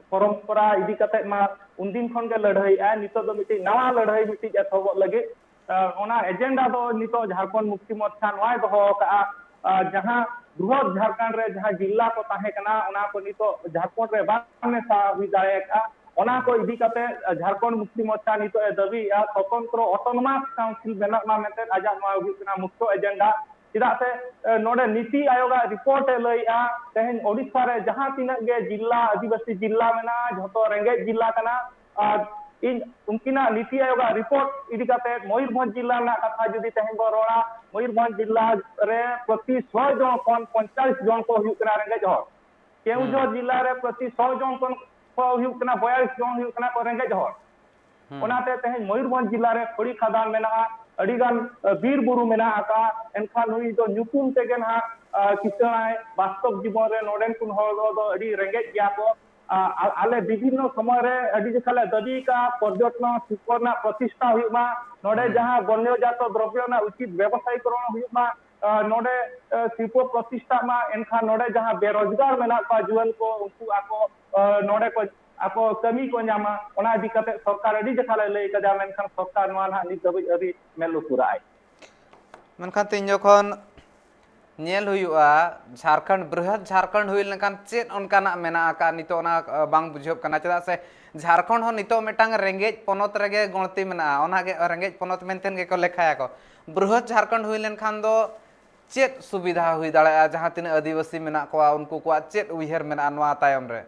ᱯᱚᱨᱚᱢᱯᱚᱨᱟ ᱤᱫᱤ ᱠᱟᱛᱮᱫ ᱢᱟ ᱩᱱᱫᱤᱱ ᱠᱷᱚᱱ ᱜᱮ ᱞᱟᱹᱲᱦᱟᱹᱭᱮᱫᱼᱟ᱾ ᱱᱤᱛᱚᱜ ᱫᱚ ᱢᱤᱫᱴᱤᱡ ᱱᱟᱣᱟ ᱞᱟᱹᱲᱦᱟᱹᱭ ᱢᱤᱫᱴᱤᱡ ᱮᱛᱚᱦᱚᱵᱚᱜ ᱞᱟᱹᱜᱤᱫ, ᱟᱸ, ᱚᱱᱟ ᱮᱡᱮᱱᱰᱟ ᱫᱚ ᱱᱤᱛᱚᱜ ᱡᱷᱟᱲᱠᱷᱚᱸᱰ ᱢᱩᱠᱛᱤ ᱢᱳᱨᱪᱟ ᱱᱚᱣᱟᱭ ᱫᱚᱦᱚ ᱟᱠᱟᱫᱼᱟ᱾ ᱟᱸ, ᱡᱟᱦᱟᱸ ᱵᱨᱤᱦᱚᱫ ᱡᱷᱟᱲᱠᱷᱚᱸᱰ ᱨᱮ ᱡᱟᱦᱟᱸ ᱡᱤᱞᱟ ᱠᱚ ᱛᱟᱦᱮᱸ ᱠᱟᱱᱟ, ᱚᱱᱟ ᱠᱚ ᱱᱤᱛᱚᱜ ᱡᱷᱟᱲᱠᱷᱚᱸᱰ ᱨᱮ ᱵᱟᱝ ᱢᱮᱥᱟ ᱦᱩᱭ ᱫᱟᱲᱮ ᱟᱠᱟᱫᱼᱟ᱾ ᱚᱱᱟ ᱠᱚ ᱤᱫᱤ ᱠᱟᱛᱮ ᱡᱷᱟᱲᱠᱷᱚᱸᱰ ᱢᱩᱠᱛᱤ ᱢᱳᱨᱪᱟ ᱱᱤᱛᱚᱜ ᱮ ᱫᱟᱹᱵᱤᱭᱮᱫᱼᱟ, ᱥᱚᱛᱚᱱᱛᱨᱚ ᱚᱴᱳᱱᱚᱢᱟᱥ ᱠᱟᱣᱩᱱᱥᱤᱞ ᱵᱮᱱᱟᱜ ᱢᱟ ᱢᱮᱱᱛᱮ᱾ ᱟᱡᱟᱜ ᱱᱚᱣᱟ ᱦᱩᱭᱩᱜ ᱠᱟᱱᱟ ᱢᱩᱠᱷᱭᱚ ᱮᱡᱮᱱᱰᱟ᱾ ᱪᱮᱫᱟᱜ ᱥᱮ, ᱮ, ᱱᱚᱰᱮ ᱱᱤᱛᱤ ᱟᱭᱳᱜᱽ ᱟᱜ ᱨᱤᱯᱳᱨᱴ ᱮ ᱞᱟᱹᱭᱮᱫᱼᱟ, ᱛᱮᱦᱮᱧ ᱳᱰᱤᱥᱟ ᱨᱮ ᱡᱟᱦᱟᱸ ᱛᱤᱱᱟᱹᱜ ᱜᱮ ᱡᱤᱞᱟ, ᱟᱹᱫᱤᱵᱟᱹᱥᱤ ᱡᱤᱞᱟ ᱢᱮᱱᱟᱜᱼᱟ, ᱡᱷᱚᱛᱚ ᱨᱮᱸᱜᱮᱡ ᱡᱤᱞᱟ ᱠᱟᱱᱟ᱾ ᱟᱨ ᱤᱧ ᱩᱱᱠᱤᱱᱟᱜ ᱱᱤᱛᱤ ᱟᱭᱳᱜᱽ ᱟᱜ ᱨᱤᱯᱳᱨᱴ ᱤᱫᱤ ᱠᱟᱛᱮ ᱢᱚᱭᱩᱨᱵᱷᱚᱸᱡᱽ ᱡᱤᱞᱟ ᱨᱮᱱᱟᱜ ᱠᱟᱛᱷᱟ ᱡᱩᱫᱤ ᱛᱮᱦᱮᱧ ᱵᱚᱱ ᱨᱚᱲᱟ, ᱢᱚᱭᱩᱨᱵᱷᱚᱸᱡᱽ ᱡᱤᱞᱟ ᱨᱮ ᱯᱨᱚᱛᱤ ᱥᱚ ᱡᱚᱱ ᱠᱷᱚᱱ ᱯᱚᱧᱪᱟᱥ ᱡᱚᱱ ᱠᱚ ᱦᱩᱭᱩᱜ ᱠᱟᱱᱟ ᱨᱮᱸᱜᱮᱡ ᱦᱚᱲ᱾ ᱠᱮᱣᱡᱷᱚᱨ ᱡᱤᱞᱟ ᱨᱮ ᱯᱨᱚᱛᱤ ᱥᱚ ᱡᱚᱱ ᱠᱷᱚᱱ ᱠᱚ ᱦᱩᱭᱩᱜ ᱠᱟᱱᱟ, ᱵᱚᱭᱟᱞᱤᱥ ᱡᱚᱱ ᱦᱩᱭᱩᱜ ᱠᱟᱱᱟ ᱠᱚ ᱨᱮᱸᱜᱮᱡ ᱦᱚᱲ᱾ ᱚᱱᱟᱛᱮ ᱛᱮᱦᱮᱧ ᱢᱚᱭᱩᱨᱵᱷᱚᱸᱡᱽ ᱡᱤᱞᱟ ᱨᱮ ᱠᱷᱚᱲᱤ ᱠᱷᱟᱫᱟᱱ ᱢᱮᱱᱟᱜᱼᱟ, ᱟᱹᱰᱤᱜᱟᱱ, ᱟᱹ, ᱵᱤᱨ ᱵᱩᱨᱩ ᱢᱮᱱᱟᱜ ᱟᱠᱟᱫᱼᱟ, ᱮᱱᱠᱷᱟᱱ ᱱᱩᱭ ᱫᱚ ᱧᱩᱛᱩᱢ ᱛᱮᱜᱮ ᱱᱟᱦᱟᱜ, ᱟᱹ, ᱠᱤᱥᱟᱹᱬᱟᱭ, ᱵᱟᱥᱛᱚᱵ ᱡᱤᱵᱚᱱ ᱨᱮ ᱱᱚᱰᱮᱱ ᱠᱚ ᱦᱚᱲ ᱫᱚ, ᱫᱚ ᱟᱹᱰᱤ ᱨᱮᱸᱜᱮᱡ ᱜᱮᱭᱟ ᱠᱚ᱾ ᱟ-, ᱟ-, ᱟᱞᱮ ᱵᱤᱵᱷᱤᱱᱱᱚ ᱥᱚᱢᱚᱭ ᱨᱮ ᱟᱹᱰᱤ ᱡᱚᱠᱷᱟ ᱞᱮ ᱫᱟᱹᱵᱤ ᱠᱟᱜᱼᱟ, ᱯᱚᱨᱡᱚᱴᱚᱱ ᱥᱤᱞᱯᱚ ᱨᱮᱱᱟᱜ ᱯᱨᱚᱛᱤᱥᱴᱷᱟ ᱦᱩᱭᱩᱜ ᱢᱟ, ᱱᱚᱰᱮ ᱡᱟᱦᱟᱸ ᱵᱚᱨᱱᱭᱚ ᱡᱟᱛᱚ ᱫᱨᱚᱵᱽᱭᱚ ᱨᱮᱱᱟᱜ ᱩᱪᱤᱛ ᱵᱮᱵᱚᱥᱟᱭᱤᱠᱚᱨᱚᱱ ᱦᱩᱭᱩᱜ ᱢᱟ, ᱟ, ᱱᱚᱰᱮ, ᱟ, ᱥᱤᱞᱯᱚ ᱯᱨᱚᱛᱤᱥᱴᱷᱟᱜ ᱢᱟ, ᱮᱱᱠᱷᱟᱱ ᱱᱚᱰᱮ ᱡᱟᱦᱟᱸ ᱵᱮᱨᱚᱡᱽᱜᱟᱨ ᱢᱮᱱᱟᱜ ᱠᱚᱣᱟ ᱡᱩᱣᱟᱹᱱ ᱠᱚ, ᱩᱱᱠᱩ ᱟᱠᱚ, ᱟ, ᱱᱚᱰᱮ ᱠᱚ ᱟᱠᱚ ᱠᱟᱹᱢᱤ ᱠᱚ ᱧᱟᱢᱟ, ᱚᱱᱟ ᱤᱫᱤ ᱠᱟᱛᱮ ᱥᱚᱨᱠᱟᱨ ᱟᱹᱰᱤ ᱡᱚᱠᱷᱟ ᱞᱮ ᱞᱟᱹᱭ ᱠᱟᱫᱟ, ᱢᱮᱱᱠᱷᱟᱱ ᱥᱚᱨᱠᱟᱨ ᱱᱚᱣᱟ ᱱᱟᱦᱟᱜ ᱱᱤᱛ ᱫᱷᱟᱹᱵᱤᱡ ᱟᱹᱣᱨᱤ ᱢᱮᱫ ᱞᱩᱛᱩᱨᱟᱜ ᱟᱭ᱾ ᱢᱮᱱᱠᱷᱟᱱ ᱛᱮᱦᱮᱧ ᱡᱚᱠᱷᱚᱱ ᱧᱮᱞ ᱦᱩᱭᱩᱜᱼᱟ, ᱡᱷᱟᱲᱠᱷᱚᱸᱰ, ᱵᱨᱤᱦᱚᱫ ᱡᱷᱟᱲᱠᱷᱚᱸᱰ ᱦᱩᱭ ᱞᱮᱱᱠᱷᱟᱱ ᱪᱮᱫ ᱚᱱᱠᱟᱱᱟᱜ ᱢᱮᱱᱟᱜ ᱟᱠᱟᱫ ᱱᱤᱛᱚᱜ ᱚᱱᱟ, ᱟ, ᱵᱟᱝ ᱵᱩᱡᱷᱟᱹᱜ ᱠᱟᱱᱟ? ᱪᱮᱫᱟᱜ ᱥᱮ ᱡᱷᱟᱲᱠᱷᱚᱸᱰ ᱦᱚᱸ ᱱᱤᱛᱚᱜ ᱢᱤᱫᱴᱟᱝ ᱨᱮᱸᱜᱮᱡ ᱯᱚᱱᱚᱛ ᱨᱮᱜᱮ ᱜᱚᱬᱛᱤ ᱢᱮᱱᱟᱜᱼᱟ, ᱚᱱᱟᱜᱮ ᱨᱮᱸᱜᱮᱡ ᱯᱚᱱᱚᱛ ᱢᱮᱱᱛᱮ ᱜᱮᱠᱚ ᱞᱮᱠᱷᱟᱭᱟᱠᱚ᱾ ᱵᱨᱤᱦᱚᱛ ᱡᱷᱟᱲᱠᱷᱚᱸᱰ ᱦᱩᱭ ᱞᱮᱱᱠᱷᱟᱱ ᱫᱚ ᱪᱮᱫ ᱥᱩᱵᱤᱫᱷᱟ ᱦᱩᱭ ᱫᱟᱲᱮᱭᱟᱜᱼᱟ ᱡᱟᱦᱟᱸ ᱛᱤᱱᱟᱹᱜ ᱟᱹᱫᱤᱵᱟᱹᱥᱤ ᱢᱮᱱᱟᱜ ᱠᱚᱣᱟ ᱩᱱᱠᱩ ᱠᱚᱣᱟᱜ ᱪᱮᱫ ᱩᱭᱦᱟᱹᱨ ᱢᱮᱱᱟᱜᱼᱟ ᱱᱚᱣᱟ ᱛᱟᱭᱚᱢ ᱨᱮ?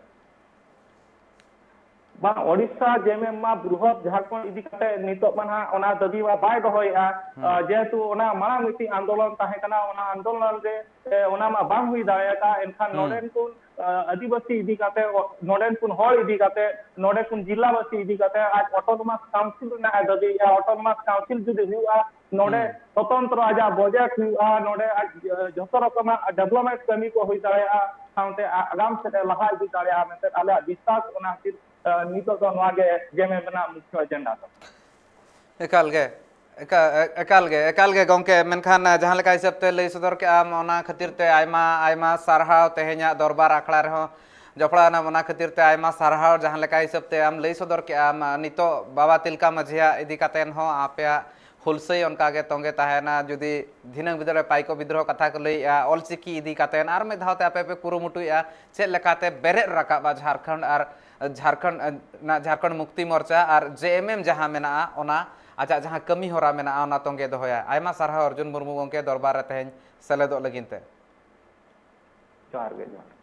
ᱵᱟᱝ, ᱳᱰᱤᱥᱟ ᱡᱮᱢᱮᱢ ᱢᱟ ᱵᱨᱤᱦᱚᱛ ᱡᱷᱟᱲᱠᱷᱚᱸᱰ ᱤᱫᱤ ᱠᱟᱛᱮ ᱱᱤᱛᱚᱜ ᱢᱟ ᱱᱟᱦᱟᱜ ᱚᱱᱟ ᱫᱟᱹᱵᱤ ᱢᱟ ᱵᱟᱭ ᱫᱚᱦᱚᱭᱮᱫᱼᱟ᱾ ᱡᱮᱦᱮᱛᱩ ᱚᱱᱟ ᱢᱟᱲᱟᱝ ᱢᱤᱫᱴᱤᱡ ᱟᱱᱫᱳᱞᱚᱱ ᱛᱟᱦᱮᱸ ᱠᱟᱱᱟ, ᱚᱱᱟ ᱟᱱᱫᱳᱞᱚᱱ ᱨᱮ ᱚᱱᱟ ᱢᱟ ᱵᱟᱝ ᱦᱩᱭ ᱫᱟᱲᱮᱭᱟᱫᱟ᱾ ᱮᱱᱠᱷᱟᱱ ᱱᱚᱰᱮᱱ ᱠᱚ ᱟᱹᱫᱤᱵᱟᱹᱥᱤ ᱤᱫᱤ ᱠᱟᱛᱮ, ᱱᱚᱰᱮᱱ ᱠᱚ ᱦᱚᱲ ᱤᱫᱤ ᱠᱟᱛᱮ, ᱱᱚᱰᱮ ᱠᱚ ᱡᱤᱞᱟᱵᱟᱥᱤ ᱤᱫᱤ ᱠᱟᱛᱮ ᱟᱡ ᱚᱴᱳᱱᱚᱢᱟᱥ ᱠᱟᱣᱩᱱᱥᱤᱞ ᱨᱮᱱᱟᱜ ᱮ ᱫᱟᱹᱵᱤᱭᱮᱫᱼᱟ᱾ ᱚᱴᱳᱱᱚᱢᱟᱥ ᱠᱟᱣᱩᱱᱥᱤᱞ ᱡᱩᱫᱤ ᱦᱩᱭᱩᱜᱼᱟ, ᱱᱚᱰᱮ ᱥᱚᱛᱚᱱᱛᱨᱚ ᱟᱡᱟᱜ ᱵᱟᱡᱮᱴ ᱦᱩᱭᱩᱜᱼᱟ, ᱱᱚᱰᱮ ᱟᱡ ᱡᱷᱚᱛᱚ ᱨᱚᱠᱚᱢᱟᱜ ᱰᱮᱵᱷᱞᱚᱯᱢᱮᱱᱴ ᱠᱟᱹᱢᱤ ᱠᱚ ᱦᱩᱭ ᱫᱟᱲᱮᱭᱟᱜᱼᱟ, ᱥᱟᱶᱛᱮ ᱟᱜᱟᱢ ᱥᱮᱫ ᱮ ᱞᱟᱦᱟ ᱤᱫᱤ ᱫᱟᱲᱮᱭᱟᱜᱼᱟ ᱢᱮᱱᱛᱮ ᱟᱞᱮᱭᱟᱜ ᱵᱤᱥᱣᱟᱥ᱾ ᱚᱱᱟ ᱠᱷᱟᱹᱛᱤᱨ ᱱᱤᱛᱚᱜ ᱫᱚ ᱱᱚᱣᱟ ᱜᱮ ᱡᱮᱢᱮᱢ ᱨᱮᱱᱟᱜ ᱢᱩᱠᱷᱭᱚ ᱮᱡᱮᱱᱰᱟ ᱫᱚ᱾ ᱮᱠᱟᱞ ᱜᱮ, ᱮᱠᱟᱞ ᱜᱮ, ᱮᱠᱟᱞ ᱜᱮ ᱜᱚᱢᱠᱮ᱾ ᱢᱮᱱᱠᱷᱟᱱ ᱡᱟᱦᱟᱸ ᱞᱮᱠᱟ ᱦᱤᱥᱟᱹᱵ ᱛᱮ ᱞᱟᱹᱭ ᱥᱚᱫᱚᱨ ᱠᱮᱫᱼᱟᱢ, ᱚᱱᱟ ᱠᱷᱟᱹᱛᱤᱨ ᱛᱮ ᱟᱭᱢᱟ ᱟᱭᱢᱟ ᱥᱟᱨᱦᱟᱣ᱾ ᱛᱮᱦᱮᱧᱟᱜ ᱫᱚᱨᱵᱟᱨ ᱟᱠᱷᱲᱟ ᱨᱮᱦᱚᱸ ᱡᱚᱯᱲᱟᱣ ᱮᱱᱟᱢ, ᱚᱱᱟ ᱠᱷᱟᱹᱛᱤᱨ ᱛᱮ ᱟᱭᱢᱟ ᱥᱟᱨᱦᱟᱣ᱾ ᱡᱟᱦᱟᱸ ᱞᱮᱠᱟ ᱦᱤᱥᱟᱹᱵ ᱛᱮ ᱟᱢ ᱞᱟᱹᱭ ᱥᱚᱫᱚᱨ ᱠᱮᱫᱼᱟᱢ, ᱱᱤᱛᱚᱜ ᱵᱟᱵᱟ ᱛᱤᱞᱠᱟ ᱢᱟᱹᱡᱷᱤᱭᱟᱜ ᱤᱫᱤ ᱠᱟᱛᱮᱱ ᱦᱚᱸ ᱟᱯᱮᱭᱟᱜ ᱦᱩᱞᱥᱟᱹᱭ ᱚᱱᱠᱟ ᱜᱮ ᱛᱚᱸᱜᱮ ᱛᱟᱦᱮᱱᱟ᱾ ᱡᱩᱫᱤ ᱫᱷᱤᱱᱟᱹᱝ ᱵᱤᱫᱟᱹᱞ ᱨᱮ ᱯᱟᱭᱠᱚ ᱵᱤᱫᱽᱨᱳᱦᱚ ᱠᱟᱛᱷᱟ ᱠᱚ ᱞᱟᱹᱭᱮᱫᱼᱟ, ᱚᱞᱪᱤᱠᱤ ᱤᱫᱤ ᱠᱟᱛᱮᱱ ᱟᱨ ᱢᱤᱫ ᱫᱷᱟᱣ ᱛᱮ ᱟᱯᱮ ᱯᱮ ᱠᱩᱨᱩᱢᱩᱴᱩᱭᱮᱫᱼᱟ ᱪᱮᱫ ᱞᱮᱠᱟᱛᱮ ᱵᱮᱨᱮᱫ ᱨᱟᱠᱟᱵᱼᱟ ᱡᱷᱟᱲᱠᱷᱚᱸᱰ ᱟᱨ ᱡᱷᱟᱲᱠᱷᱚᱸᱰ, ᱡᱷᱟᱲᱠᱷᱚᱸᱰ ᱢᱩᱠᱛᱤ ᱢᱳᱨᱪᱟ ᱟᱨ ᱡᱮ ᱮᱢ ᱮᱢ ᱡᱟᱦᱟᱸ ᱢᱮᱱᱟᱜᱼᱟ, ᱚᱱᱟ ᱟᱡᱟᱜ ᱡᱟᱦᱟᱸ ᱠᱟᱹᱢᱤ ᱦᱚᱨᱟ ᱢᱮᱱᱟᱜᱼᱟ, ᱚᱱᱟ ᱛᱚᱸᱜᱮ ᱫᱚᱦᱚᱭᱟ᱾ ᱟᱭᱢᱟ ᱥᱟᱨᱦᱟᱣ ᱚᱨᱡᱩᱱ ᱢᱩᱨᱢᱩ ᱜᱚᱢᱠᱮ ᱫᱚᱨᱵᱟᱨ ᱨᱮ ᱛᱮᱦᱮᱧ ᱥᱮᱞᱮᱫᱚᱜ ᱞᱟᱹᱜᱤᱫ ᱛᱮ᱾ ᱡᱚᱦᱟᱨ ᱜᱮ, ᱡᱚᱦᱟᱨ᱾